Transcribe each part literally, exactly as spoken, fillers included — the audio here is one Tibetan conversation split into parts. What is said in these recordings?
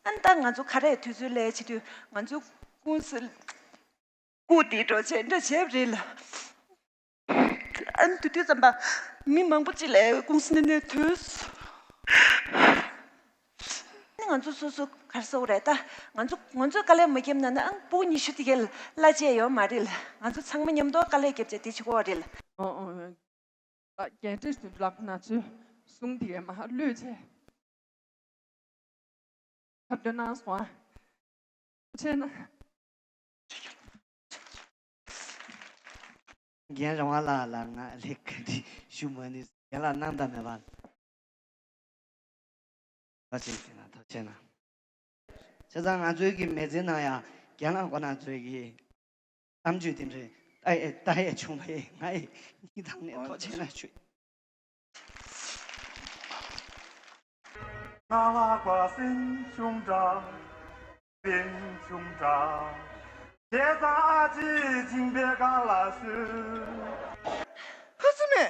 ཨ་ནི་ད་ང་ཚོ་ག་རེ་དུས་ཚོད་ལས་བྱེད་དུས་ང་ཚོ་ཀུང་སི་སྐུ་དེ་འགྲོ་བྱས་འདྲ་བྱས་པ་རེད་ལ། ཨ་ནི་དུས་དུས་ཙམ་པ་མི་མང་པོ་ཅིག་ལ་ཀུང་སི་ནས་ནས་ཐོས། ཨ་ནི་ང་ཚོ་སོ་སོ་ག་རེ་ཟེར་དགོས་རེད། ད་ང་ཚོ་ང་ཚོས་དཀའ་ལས་མ་བརྒྱབ་ན་ན་ཨང་སྤུ་གུ་ཉི་ཤུ་དེ་གས་གླ་བྱས་ཡོད་མ་རེད་ལ། ང་ཚོ་ཚང་མ་མཉམ་དུ་དཀའ་ལས་བརྒྱབ་བྱས་དེ་བྱེད་དགོས་པ་རེད་ལ། ཨོ་ཨོ། རྒན་བཀྲས་དོན་ལགས་ཁོ་ན་ཚོས་གསུང་དེ་གས་མ་གློད་བྱས། ཁ་འདོན་གནང་སོང་ཨ། ཆེ་ན། རྒན་རང་དབང་ལགས་ལ་ང་ལས་ཀ་འདི་ཞུ་མ་ནུས། རྒན་ལགས་གནང་དང་མེད་པ། ཐུགས་རྗེ་ཆེ་ན་ཐུགས་རྗེ་ཆེ་ན། བྱས་ཙང་ང་ཚོའི་གི་མི་ཚེ་ནང་ཡང་རྒན་ལགས་ཁོ་ན་ཚོའི་གི་གཏམ་བརྗོད་དེ་འདྲའི་ལྟ་ཡས་ལྟ་ཡས་བྱུང་བ་ཡིན། ང་ཡི་སྙིང་ཐག་ནས་ཐུགས་རྗེ་ཆེ་ན་ཞུ། ང་ལ་བཀའ་སེམས་ཆུང་དྲགས། སེམས་ཆུང་དྲགས། བྱས་ཙང་ཨ་ཅེ་སྦྱིན་པའི་སྒང་ལ་ཞུ། ཧུ་ཙི་མེ།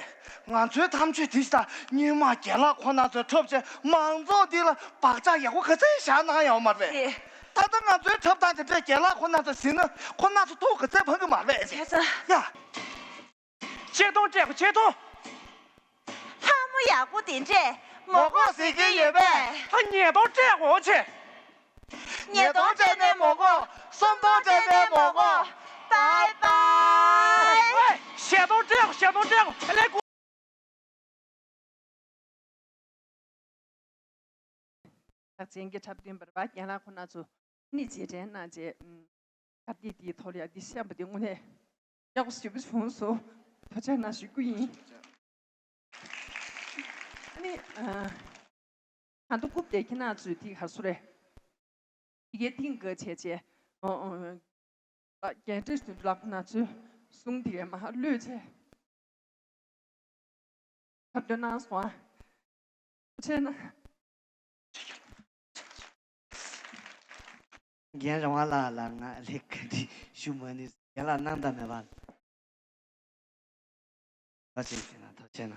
ང་ཚོའི་གཏམ་བརྗོད་འདི་ཞིག་དང་སྔོན་མ་རྒན་ལགས་ཁོ་ན་ཚོས་འཁྲབ་བྱས་མང་ཚོགས་འདི་ལ་བག་ཆགས་ཡག་པོ་ག་ཚད་བཞག་གནང་ཡོད་མ་རེད་པས། ཨེ། ད་ལྟ་ང་ཚོའི་འཁྲབ་སྟངས་དེ་འདྲས་རྒན་ལགས་ཁོ་ན་ཚོས་གཟིགས་ན་ཁོ་ན་ཚོ་ཐུགས་ག་ཚད་ཕངས་ཀྱི་མ་རེད་པས། བྱས་ཙང་། ཡ། ཆེ་མཐོང་སྤྲད་དགོས། ཆེ་མཐོང་། ལྷ་མོ་ཡག་པོ་དེ་འདྲས་མོ་མོ་ལྐོག་ཟེར་གྱི་ཡོད་པས། ཨ། ཉེས་མཐོང་སྤྲད་དགོས་ཆེ། ཉེས་མཐོང་སྤྲད་ནས་མོ་ལྐོག་སུམ་མཐོང་སྤྲད་ནས་མོ་ལྐོག་བཱའི་བཱའི། ཨེ། ཞལ་མཐོང་སྤྲད་དགོས། ཞལ་མཐོང་སྤྲད་དགོས། ཨ་ལས་ཀོ། རྒྱལ་ལགས་ཁོ་ན་ཚོ་ནི་རྗེས་དྲན་གནང་རྗེས། ཨུམ། ཁ་གཏད་དེའི་ཐོག་ལ་ཡ་འདི་བཤད་པ་དེ་དངོས་གནས་ཡག་པོ་ཞེ་པོ་བྱུང་སོང་། ཐུགས་རྗེ་གནང་ཞུ་རྒྱུ་ཡིན། ཨ་ནི། ཨ། ད་དུང་རྐུབ་དེ་ཁྱེད་རང་ཚོས་དེ་ག་སུ་རེད། དེ་གའི་ཏིང་ག་བྱས་བྱས། ཨོ་ཨོ། རྒན་བཀྲས་དོན་ལགས་ཁོ་ན་ཚོས་གསུང་དེ་གའི་མ་གློད་བྱས། ཁ་འདོན་གནང་སོང་ཨ། ཆེ་ན། རྒན་རང་དབང་ལགས་ལ་ང་ལས་ཀ་འདི་ཞུ་མ་ནུས། རྒན་ལགས་གནང་དང་མེད་པ། ཐུགས་རྗེ་ཆེ་ན། ཐུགས་རྗེ་ཆེ་ན།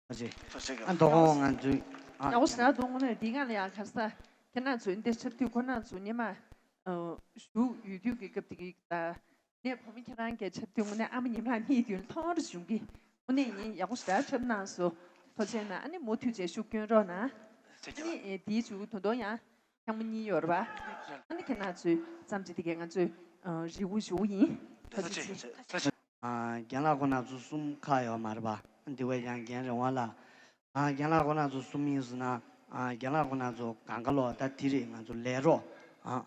ཐུགས་རྗེ། ཐུགས་རྗེ་ཆེ། ཨ། དོ་དགོང་ང་ཚོའི། ཨ། ཡག་པོ་ཞེ་དྲག་འདུག་དངོས་གནས་འདི་སྒང་ལ་ཡང་ག་རེ་ཟེར། ཁྱེད་རང་ཚོའི་འདིར་འཁྲབ་དུས་ཁོ་རང་ཚོ་ཉི་མ། ཨ། བཞུགས་ཡོད་དུས་ཀྱི་སྐབས་དེ་གི་ད། ངས་བུ་མོ་ཁྱེད་རང་གི་འཁྲབ་དུས་དངོས་གནས་ཨ་མ་ཉི་མ་གཉིས་དུས་མཐོང་རུ་བྱུང་གི། དངོས་གནས་ཡིན། ཡག་པོ་ཞེ་དྲག་འཁྲབ་གནང་སོང་། ཐུགས་རྗེ་ཆེ་ན། ཨ་ནི་མུ་མཐུད་བྱས་ཤུགས་སྐྱོན་རོགས་གནང་། ཨ་ནི་དེའི་མཇུག་ད་དུང་ཡང་ཐེངས་མ་གཉིས་ཡོད་རེད་པ། ཨ་ནི་ཁྱེད་རང་ཚོའི་བརྩམས་ཆོས་དེ་གས་ང་ཚོས། ཨ། རེ་སྒུག་ཞུ་གི་ཡིན། ཐུགས་རྗེ་ཆེ། ཨ། རྒན་ལགས་ཁོ་ན་ཚོ་གསུམ་ཁག་ཡོད་མ་རེད་པ། འདི་བས་ཀྱང་རྒན་རང་དབང་ལགས། ཨ། རྒན་ལགས་ཁོ་ན་ཚོ་གསུམ་ཡིན་ཟེར་ན། ཨ། རྒན་ལགས་ཁོ་ན་ཚོ་སྒང་ག་ལོ་ད་དེ་རེད། ང་ཚོ་ལས་རོགས། ཨ།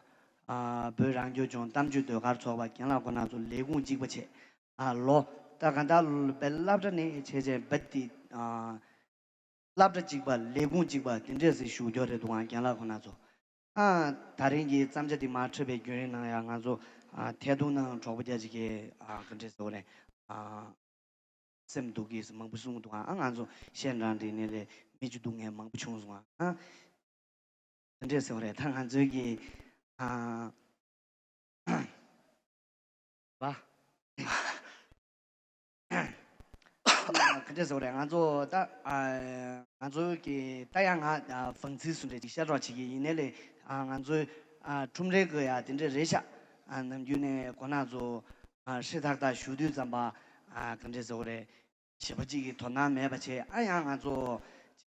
ཨ། བོད་རང་སྐྱོང་ལྗོངས་གཏམ་བརྗོད་ཟློས་གར་ཚོགས་པ། རྒན་ལགས་ཁོ་ན་ཚོ་ལས་ཁུངས་གཅིག་པ་བྱས། ཨ། ལོ་ད་ག་ད་བའི་སློབ་གྲྭ་ནས་བྱས་བྱས་བ་དེ། ཨ། སློབ་གྲྭ་གཅིག་པ། ལས་ཁུངས་གཅིག་པ་དེ་འདྲས་སེ་བཞུགས་རྒྱུ་རེད་འདུག་ཨང་། རྒན་ལགས་ཁོ་ན་ཚོ། ཨ། ད་རིང་གི་བརྩམས་བྱ་འདི་མར་འཁྲབ་པའི་བརྒྱུད་རིམ་ནང་ཡང་ང་ཚོ། ཨ། ཐད་གཏོང་ནང་གྲོགས་པོ་རྒྱ་ཆེ་གིས། ཨ། ག་འདྲས་ཟེར་དགོས་རེད། ཨ། སེམས་སྡུག་གིས་མང་པོ་གསུངས་འདུག་ཨང་། ཨ། ང་ཚོ་ཤན་རང་འདི་ནས་ལས་མི་ཅིག་སྡུག་བསྔལ་མང་པོ་བྱུང་སོང་ཨང་། ཨ། ག་འདྲས་ཟེར་དགོས་རེད། ད་ང་ཚོའི་གི། ཨ། བ། ག་འདྲས་ཟེར་དགོས་རེད། ང་ཚོ་ད། ཨ། ང་ཚོ་གི་ད་ཡང་ང་། ཨ། ཧྥང་ཚིག་སུ་འདྲ་ཅིག་ཤར་རོགས་བྱེད་ཀྱི་ཡིན་ནའི་ལས། ཨ། ང་ཚོའི། ཨ། ཁྲོམ་རའི་གི་ཡ་དེ་འདྲས་རེད་ཤག་ཨ། ནམ་རྒྱུན་ནས་ཁོ་ན་ཚོ། ཨ། ཧྲི་ཐག་ཐག་བཞུགས་དུས་ཙམ་པ། ཨ། ག་འདྲས་ཟེར་དགོས་རེད། བྱིས་པ་གཅིག་གིས་དོ་སྣང་མེད་པ་བྱས། ཨ། ཡང་ང་ཚོ་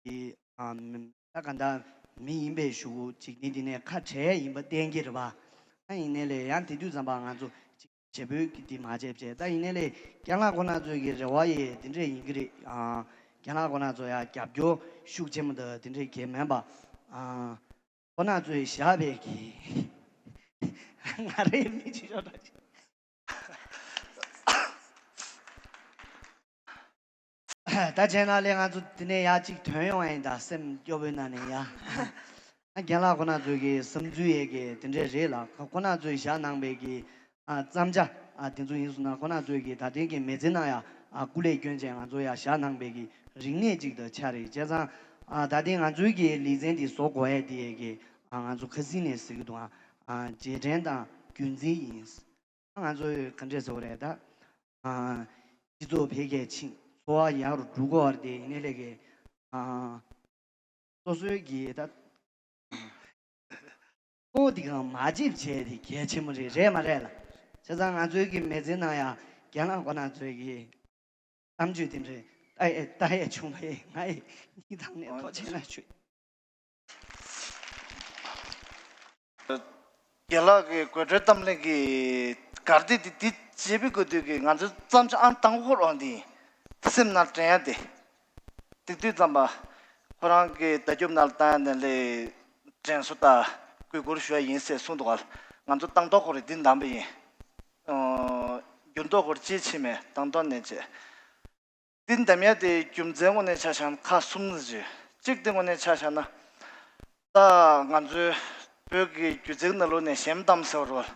གཅིག་ཨ། ད་ག་འདྲ་མི་ཡིན་པའི་གཞུག་གུ་གཅིག་ནི་འདི་ནས་ཁ་བྲལ་ཡིན་པ་བསྟན་གྱི་རེད་པ། ཨ། ཡིན་ནའི་ལས་ཡང་དེ་དུས་ཙམ་པ་ང་ཚོ་གཅིག་བྱེད་པོའི་གི་འདི་མ་བྱས་བྱས། ད་ཡིན་ནའི་ལས་རྒན་ལགས་ཁོ་ན་ཚོའི་གི་རེ་བ་ཡི་འདི་འདྲས་ཡིན་གྱི་རེད། ཨ། རྒན་ལགས་ཁོ་ན་ཚོ་ཡ་རྒྱབ་སྐྱོར་ཤུགས་ཆེན་པོ་འདུག་དེ་འདྲས་གལ་མིན་པ། ཨ། ཁོ་ན་ཚོས་བཞག་པའི་གི། ང་རའི་མི་ཅིག་ཤོག་འདྲ་ཅིག་ད་བྱས་ན་ལས་ང་ཚོ་འདི་ནས་ཡར་གཅིག་ཐོན་ཡོང་བ་ཡིན། ད་སེམས་སྐྱོ་བོའི་ནང་ནས་ཡ། ཨ། རྒན་ལགས་ཁོ་ན་ཚོའི་གི་བསམ་ཚུལ་ཡས་གི་དེ་འདྲས་རེད་ལ། ཁོ་ཁོ་ན་ཚོས་བཞག་གནང་པའི་གི། ཨ། བརྩམས་བྱ། ཨ། དེ་ཚོ་ཡིན་སོང་ན་ཁོ་ན་ཚོའི་གི་ད་ཐེངས་ཀྱི་མི་ཚེ་ནང་ཡ། ཨ། སྐུ་ལས་བསྐྱོན་བྱས་ང་ཚོ་ཡ་བཞག་གནང་པའི་གི་རིག་གནས་ཅིག་ཏུ་ཆགས་རེད། བྱས་ཙང་། ཨ། ད་ཐེངས་ང་ཚོའི་གི་ལེ་ཚན་འདི་བཟོ་དགོས་ཡས་དེ་ཡས་གི། ཨ། ང་ཚོ་ཁ་སང་ནས་ཟེར་གི་འདུག་ཨ། རྗེས་དྲན་དང་རྒྱུན་འཛིན་ཡིན། ང་ཚོས་ག་འདྲས་ཟེར་དགོས་རེད་ད། ཨ། སྤྱི་ཚོགས་འཕེལ་རྒྱས་ཕྱིན། འཚོ་བ་ཡག་རུ་འགྲོ་གི་ཡོད་རེད་དེ། ཡིན་ནའི་ལས་ཀའི། ཨ། སོ་སོའི་གི་ད། ཁོ་འདི་གང་མ་བརྗེད་བྱས་དེ་གལ་ཆེན་པོ་རེད། རེད་མ་རེད་ལ། བྱས་ཙང་ང་ཚོའི་གི་མི་ཚེ་ནང་ཡང་རྒན་ལགས་ཁོ་ན་ཚོའི་གི་གཏམ་རྒྱུད་དེ་འདྲ་ལྟ་ཡས་ལྟ་ཡས་བྱུང་བས་ང་ཡི་སྙིང་ཐག་ནས་ཐུགས་རྗེ་ཆེ་ཞུ། རྒན་ལགས་ཀྱི་དགོད་བྲོའི་གཏམ་གླེང་གི་གར་སྟེགས་འདི་འདི་བརྗེད་པའི་དགོས་དུས་ཀྱི་ང་ཚོའི་བརྩམས་ཆོས་ཨང་དང་པོ་འོང་དེ་སེམས་ནང་དྲན་ཡ་དེ། དེ་དུས་ཙམ་པ་ཁོ་རང་གི་བརྡ་རྒྱུགས་ནང་ལ་བཏང་ཡ་ནས་ལས་དྲན་གསོ་དང་གུས་བཀུར་ཞུ་ཡ་ཡིན་ཟེར་གསུངས་འདུག་ག་ང་ཚོ་བཏང་ཐོག་ཁོ་རེ་འདི་འདམ་པ་ཡིན། འགྱུར་ལྡོག་སྐོར་ཅིའི་ཕྱི་མས་བཏང་ཐོག་ནས་བྱས། འདི་འདམ་ཡ་དེ་རྒྱུ་མཚན་དངོས་གནས་ཆ་བཞག་ན་ཁག་གསུམ་ནི་བརྗོད། གཅིག་དེ་དངོས་གནས་ཆ་བཞག་ན། ད་ང་ཚོའི་བོད་ཀྱི་སྒྱུ་རྩལ་ནང་ལོགས་ནས་གཞས་མ་གཏམ་ཟེར་བ་རེད།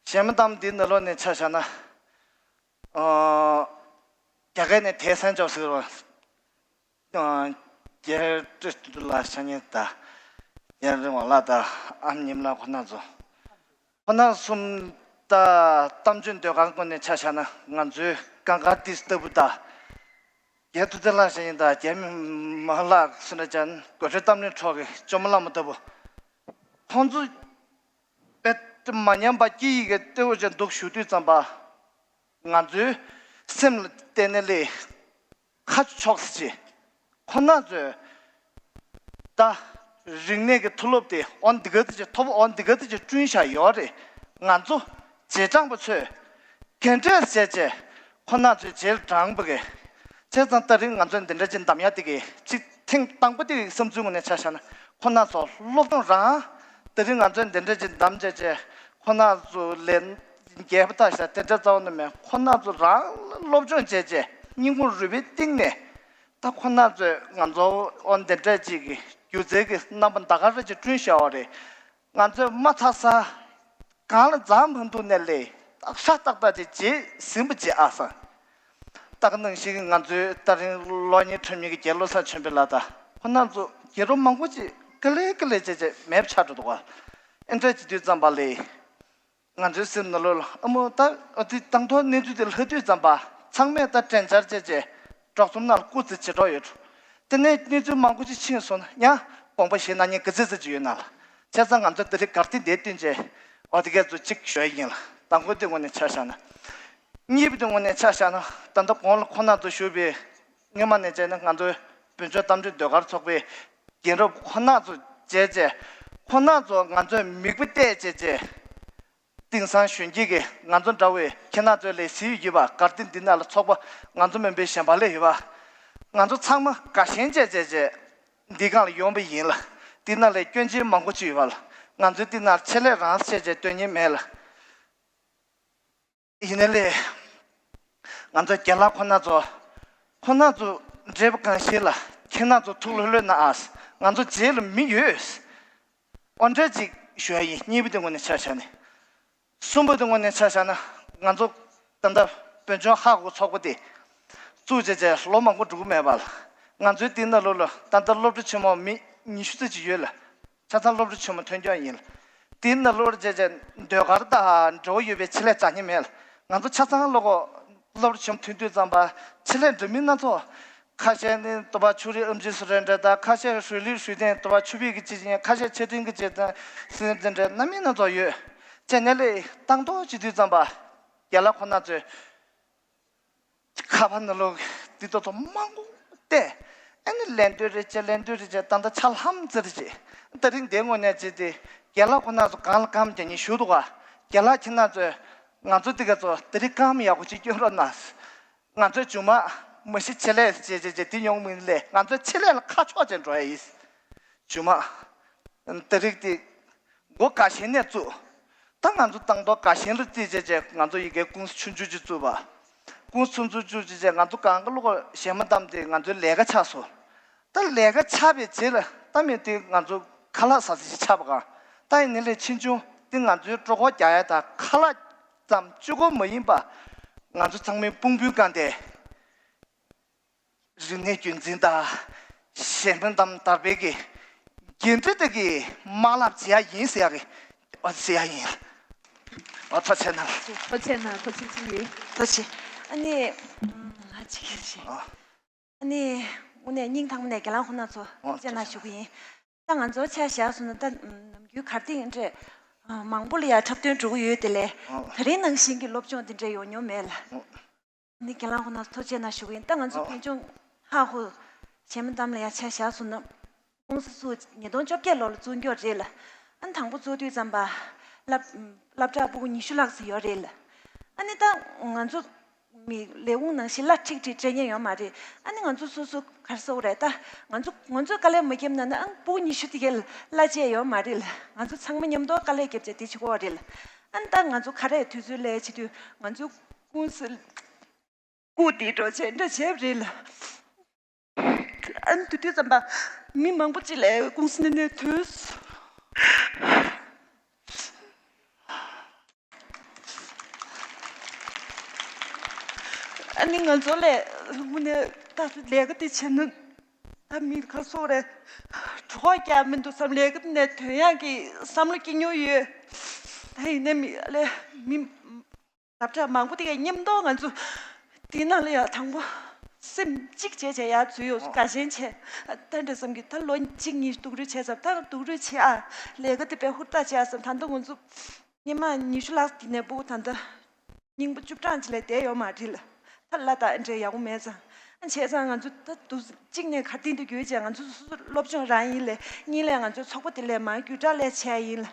གཞས་མ་གཏམ་འདི་ནང་ལོགས་ནས་ཆ་བཞག་ན། ཨ། རྒྱ་སྐད་ནས་དེ་སན་ཅོག་ཟེར་བ། རྒྱལ་སྤྲུལ་ལ་ཤ་ཉེ་ད། རྒྱལ་རིང་བ་ལ་ད། ཨ་ཉིམ་ལ་ཁོ་ན་ཚོ། ཁོ་ན་གསུམ་ད་གཏམ་བརྗོད་ཟློས་གར་སྐོར་ནས་ཆ་བཞག་ན་ང་ཚོའི་གངས་དཀར་ཏིས་ལྟ་བུ་ད། རྒྱལ་ཐུབ་བསྟན་ལ་ཤ་ཉེ་ད་རྒྱལ་མི་མ་ལགས་སུ་འདྲ་ཅན་དགོད་བྲོའི་གཏམ་གླེང་གྲོགས་ཀྱི་ཇོ་མོ་བླ་མ་ལྟ་བུ། ཁོང་ཚོ་དཔེ་མ་ཉམས་པ་སྐྱིད་ཡི་གེ་ལྟེ་བོ་ཅན་འདུག་ཞུ་དུས་ཙམ་པ། ང་ཚོའི་སེམས་ལ་བལྟས་ནས་ལས་ཁ་ཕྱོགས་སུ་ཅི། ཁོ་ན་ཚོས་ད་རིག་གནས་ཀྱི་མཐོ་སློབ་དེ་འོན་འདི་ག་དེ་ཅི་མཐོ་པོ་འོན་འདི་ག་དེ་ཅི་བསྐྲུན་བཞག་ཡོད་རེད། ང་ཚོ་རྗེས་འབྲང་པ་ཚོས་ག་འདྲས་བྱས་བྱས་ཁོ་ན་ཚོའི་རྗེས་འབྲང་པ་གི་བྱས་ཙང་ད་རིང་ང་ཚོ་འདི་འདྲ་ཅིག་འདམ་ཡ་དེ་གི་ཅིག་ཐེངས་དང་པོ་དེ་གི་བསམ་ཚུལ་ངོས་ནས་ཆ་བཞག་ན་ཁོ་ན་ཚོ་སློབ་སྦྱོང་རང་ད་རིང་ང་ཚོ་འདི་འདྲ་ཅིག་འདམ་བྱས་བྱས་ཁོ་ན་ཚོ་ལས་རྒྱས་པ་ཐག་ཤ་དེ་འདྲ་རྩ་བ་ནས་མེད། ཁོ་ན་ཚོ་རང་སློབ་སྦྱོང་བྱས་བྱས་སྙིང་ཁུང་རུས་པའི་གཏིང་ནས་ད་ཁོ་ན་ཚོས་ང་ཚོ་འོ་འདི་འདྲ་ཅིག་གི་སྒྱུ་རྩལ་གྱི་རྣམ་པ་འདི་ག་རེ་ཅིག་བསྐྲུན་བཞག་པ་རེད། ང་ཚོས་མ་ཚ་ས་གང་ལ་འཛམ་བུ་འདུག་ནས་ལས་ཏག་ཤ་ཏག་ཏག་ཅིག་བྱེད་ཟིན་པ་བྱེད་ཨ་སང་། ད་ག་ནང་བཞིན་ང་ཚོའི་ད་རིང་གློག་བརྙན་འཁྲབ་མཁན་གྱི་རྒྱལ་བློ་བཟང་ཆོས་འཕེལ་ལགས་དང་ཁོ་ན་ཚོ་རྒྱལ་རབས་མང་པོ་ཅིག་ཀ་ལེ་ཀ་ལེ་བྱས་བྱས་མེད་པ་ཆགས་འགྲོ་འདུག་ག་ཨེ་འདྲ་བྱེད་དུས་ཙམ་པ་ལས་ང་ཚོའི་སེམས་ནང་ལོགས་ལ་ཨ་མོ་ད་ཨ་དེ་དང་ཐོག་གནས་ཚུལ་དེ་ལྷག་དུས་ཙམ་པ་ཚང་མས་ད་དྲན་འཆར་བྱས་བྱས་གྲོགས་ཚོམ་ནང་ལ་སྐུ་ཚེ་བྱེད་གྲོགས་ཡོད་འགྲོ། དེ་ནས་གནས་ཚུལ་མང་པོ་ཅིག་ཕྱིན་སོང་ན་ཡང་དགོངས་པ་བཞེས་གནང་མཁན་ག་ཚོད་ཙམ་ཅིག་ཡོད་ན་ལ། བྱས་ཙང་ང་ཚོ་དེ་རིང་གར་སྟེགས་འདིར་བསྟུན་བྱས་འོ་དེ་གས་ཚོ་གཅིག་ཞུ་ཡ་ཡིན་ལ། དང་པོ་དེ་ངོས་ནས་ཆ་བཞག་ན། གཉིས་པ་དེ་ངོས་ནས་ཆ་བཞག་ན་ད་ལྟ་གོང་ལ་ཁོ་ན་ཚོ་ཞུས་པའི་སྔོན་མ་ནས་བྱས་ན་ང་ཚོའི་བོད་ལྗོངས་གཏམ་བརྗོད་ཟློས་གར་ཚོགས་པའི་རྒན་རབས་ཁོ་ན་ཚོ་བྱས་བྱས་ཁོ་ན་ཚོ་ང་ཚོའི་མིག་དཔེ་བལྟས་བྱས་བྱས། དེང་སང་གཞོན་སྐྱེས་ཀྱི་ང་ཚོ་འདྲ་བའི་ཁྱེད་རང་ཚོའི་ལས་གཟིགས་ཡོད་པ་གར་སྟེགས་འདི་ནང་ལ་ཚོགས་པ་ང་ཚོ་མིན་པའི་གཞན་པ་ལས་ཡོད་པ། ང་ཚོ་ཚང་མ་དགའ་ཞེན་བྱས་བྱས་བྱས་འདི་སྒང་ལ་ཡོང་པ་ཡིན་ལ། འདི་ནང་ལས་སྐྱོན་ཅན་མང་པོ་ཅིག་ཡོད་པ་ལ་ང་ཚོས་འདི་ནང་ཆེད་ལས་རང་བྱས་བྱས་སྟོན་ཉེན་མེད་ལ། ཡིན་ནའི་ལས། ང་ཚོ་རྒན་ལགས་ཁོ་ན་ཚོ། ཁོ་ན་ཚོ་འདྲེས་པ་གང་ཤེས་ལ་ཁྱེད་རང་ཚོ་ཐུགས་ལྷོད་ལྷོད་གནང་ཨ། ང་ཚོ་རྗེས་ལ་མི་ཡོད། འོ་འདྲ་ཅིག་ཞུ་ཡ་ཡིན། གཉིས་པ་དེ་ངོས་ནས་ཆ་བཞག་ནས། གསུམ་པ་དེ་ངོས་ནས་ཆ་བཞག་ན་ང་ཚོ་ད་ལྟ་བོད་ལྗོངས་ཧ་གོ་ཚོགས་པ་དེ་བཙུགས་བྱས་བྱས་ལོ་མང་པོ་འགྲོ་གི་མེད་པ་ལ། ང་ཚོའི་འདི་ནང་ལོགས་ལ་ད་ལྟ་སློབ་གྲྭ་ཆེན་མོ་མི་ཉི་ཤུ་ཙམ་ཅིག་ཡོད་ལ། ཆ་ཚང་སློབ་གྲྭ་ཆེན་མོ་ཐོན་སྐྱོང་ཡིན་ལ། དེའི་ནང་ལོགས་ལ་བྱས་བྱས་ཟློས་གར་དང་འབྲེལ་བ་ཡོད་པའི་ཆེད་ལས་རྩ་ཉེ་མེད་ལ། ང་ཚོ་ཆ་ཚང་ལོག་སློབ་གྲྭ་ཆེན་མོ་ཐོན་དུས་ཙམ་པ་ཆེད་ལས་འདྲ་མིན་སྣ་ཚོགས། ཁ་ཤས་ནི་ཏོ་བ་ཆུ་རིགས་ཨེམ་ཆི་སུ་རེ་འདྲ་དང་། ཁ་ཤས་རུས་ལི་རུས་ཐེངས་ཏོ་བ་ཆུ་བེད་ཀྱི་ཅི་ཅི། ཁ་ཤས་ཆེ་འབྲིང་གི་ཅི་དང་སི་འདི་འདྲ་སྣ་མིན་སྣ་ཚོགས་ཡོད། བྱས་ནས་ལས་བཏང་ཐོག་བྱེད་དུས་ཙམ་པ་རྒན་ལགས་ཁོ་ན་ཚོས། ཁ་པར་ནང་ལོགས་འདི་ཏོག་ཏོག་མང་པོ་བལྟས། ཨ་ནི་ལེན་འདོད་རེ་བྱས་ལེན་འདོད་རེ་བྱས་ད་ལྟ་ཆ་ལྷམ་ཙེ་རེ་བྱས། ད་རིང་འདིའི་ངོས་ནས་བྱས་ཏེ་རྒན་ལགས་ཁོ་ན་ཚོ་གང་ལ་གང་རྒྱག་ཉིན་ཞུ་འདུག་ག་རྒན་ལགས་ཁྱེད་རྣམ་ཚོས་ང་ཚོ་འདི་ག་ཚོ་ད་རིང་གང་ཡག་པོ་ཅིག་སྐྱོན་རོགས་གནང་། ང་ཚོས་མཇུག་མ་མ་གཞི་ཆེད་ལས་བྱས་བྱས་བྱས་འདི་མྱོང་མིན་ལས་ང་ཚོས་ཆེད་ལས་ལ་ཁ་ཕྱོགས་བྱས་འགྲོ་ཡ་ཡིན། མཇུག་མ། ད་རིགས་དེ། སྒོ་དགའ་ཞེན་ནས་བཙུགས། ད་ང་ཚོ་བཏང་ཐོག་དགའ་ཞེན་ལ་བརྩིས་བྱས་བྱས་ང་ཚོ་ཡི་གེ་ཀུང་སི་ཆུང་ཆུང་ཅིག་བཙུགས་པ། ཀུང་སི་ཆུང་ཆུང་བཙུགས་བྱས་བྱས་ང་ཚོ་གང་ག་ལོག་གཞས་མ་བཏང་སྟེ་ང་ཚོའི་ལས་ཀ་ཆགས་སོང་། ད་ལས་ཀ་ཆགས་པའི་རྗེས་ལ་ད་མི་དེ་ང་ཚོ་ཁ་ལག་ཟ་ས་ཞིག་ཆགས་པ་གང་། ད་ཡིན་ནའི་ལས་ཕྱིས་འབྱུང་དེ་ང་ཚོའི་སྤྲོ་ཁོག་རྒྱག་ཡ་དང་ཁ་ལག་ཙམ་གཅིག་པོ་མ་ཡིན་པ། ང་ཚོ་ཚང་མའི་དཔུང་པོའི་སྒང་དེ། རིག་གནས་རྒྱུན་འཛིན་དང་། གཞས་མ་གཏམ་དར་སྤེལ་གྱི་འགན་འཁྲི་དེ་གི་མ་བསླབ་བྱེད་ཡ་ཡིན་ཟེར་ཡ་གི་ཨོ་ཟེར་ཡ་ཡིན། ཨོ་ཐུགས་རྗེ་གནང་། ཐུགས་རྗེ་གནང་། ཐུགས་རྗེ་ཆེ་ཡིན། ཐུགས་རྗེ་ཆེ། ཨ་ནི་ང་གཅིག་གིས་བྱས། ཨ་ནི་དངོས་གནས་སྙིང་ཐག་པ་ནས་རྒན་ལགས་ཁོང་རྣམ་ཚོ་ཨོ་ཐུགས་རྗེ་གནང་ཞུ་གི་ཡིན། ད་ང་ཚོ་ཆ་བཞག་སོང་ན་ད་ནམ་ རྒྱུ་གར་སྟེགས་འདྲ་མང་པོ་ལ་ཡང་འཁྲབ་སྟོན་འགྲོ་གི་ཡོད་དེ་ལས། ཨོ། ད་རིང་ནང་བཞིན་གྱི་སློབ་སྦྱོང་དེ་འདྲ་ཡོང་མྱོང་མེད་ལ། ཨོ། ནི་རྒན་ལགས་ཁོང་རྣམ་ཚོ་ཐུགས་རྗེ་གནང་ཞུ་གི་ཡིན། ད་ང་ཚོ། ཨོ། བོད་ལྗོངས་ཧ་ཧོ་གཞས་མ་གཏམ་ལ་ཡང་ཆ་བཞག་སོང་ན། ཀུང་སི་སུ་ཉིས་སྟོང་བཅོ་བརྒྱད་ལོ་ལ་བཙུགས་མཁན་རེད་ལ། ཨ་ནི་དང་པོ་བཙུགས་དུས་ཙམ་པ། སློབ་སློབ་གྲྭ་ཕྲུ་གུ་ཉི་ཤུ་ལྷག་ཙམ་ཡོད་རེད་ལ། ཨ་ནི་ད་ང་ཚོ་མི་ལས་ཁུངས་ནང་བཞིན་གླ་ཁྲིག་ཁྲིག་སྤྲད་མཁན་ཡོད་མ་རེད། ཨ་ནི་ང་ཚོ་སོ་སོ་ག་རེ་ཟེར་དགོས་རེད། ད་ང་ཚོ་ང་ཚོས་དཀའ་ལས་མ་བརྒྱབ་ན་ན་ཨ་ཕྲུ་གུ་ཉི་ཤུ་དེ་གས་གླ་བྱས་ཡོད་མ་རེད་ལ། ང་ཚོ་ཚང་མ་མཉམ་དུ་དཀའ་ལས་བརྒྱབ་བྱས་དེ་བྱེད་དགོས་རེད་ལ། ཨ་ནི་ད་ང་ཚོ་ཁ་རས་དུས་ཚོད་ལས་བྱེད་དུས་ང་ཚོ་ཀུང་སི་སྐུ་དེ་འགྲོ་བྱས་འདྲ་བྱས་པ་རེད་ལ། ཨ་ནི་དེ་དུས་ཙམ་པ་མི་མང་པོ་ཅིག་ལས་ཀུང་སི་ནས་ནས་ཐོན་སོང་། ཨ་ནི་ང་ཚོ་ལས་དངོས་གནས་ད་ལས་ཀ་དེ་བྱས་ན་ད་མི་ག་སོགས་རེད། གྲོགས་ཀྱང་མི་འདུག་བསམ། ལས་ཀ་ནས་ཐོན་ཡག་གི་བསམ་བློ་སྐྱེ་མྱོང་ཡོད། ད་ཡིན་ནའི་མི་ལས་མི་སློབ་གྲྭ་མང་པོ་དེ་ག་མཉམ་དུ་ང་ཚོ་དེ་ནང་ལ་ཡང་དང་པོ་སེམས་གཅིག་བྱས་བྱས་ཡར་འཛུལ་ཡོད། དགའ་ཞེན་བྱས། ད་འདྲ་བསམ་གི། ད་ལོ་གཅིག་གཉིས་སྡུག་རུས་བྱས་ཙང་ད་སྡུག་རུས་བྱས་ཨ། ལས་ཀ་དེ་དཔེ་ཧུར་ཐག་བྱས་ཨ་བསམ། ད་ལྟ་ང་ཚོ་སྔོན་མ་ཉི་ཤུ་ལྷག་དེ་ནས་ཕྲུ་གུ་ད་ལྟ་རྙིང་པ་བཅུ་གྲངས་ཅིག་ལས་བསྡད་ཡོད་མ་རེད་ལ། ད་ལ་དྭགས་འདྲ་ཡག་པོ་མེད་ཙང་། ཨ་བྱས་ཙང་ང་ཚོ་ད་དུ་གཅིག་ནས་གར་སྟེགས་དུ་བརྒྱུད་བྱས་ང་ཚོ་སོ་སོ་སློབ་སྦྱོང་རང་ཡིན་ལས། གཉིས་ལས་ང་ཚོའི་ཚོགས་པ་དེ་ལས་མང་བརྒྱུད་དྲགས་ལས་བྱས་ཡིན་ལ།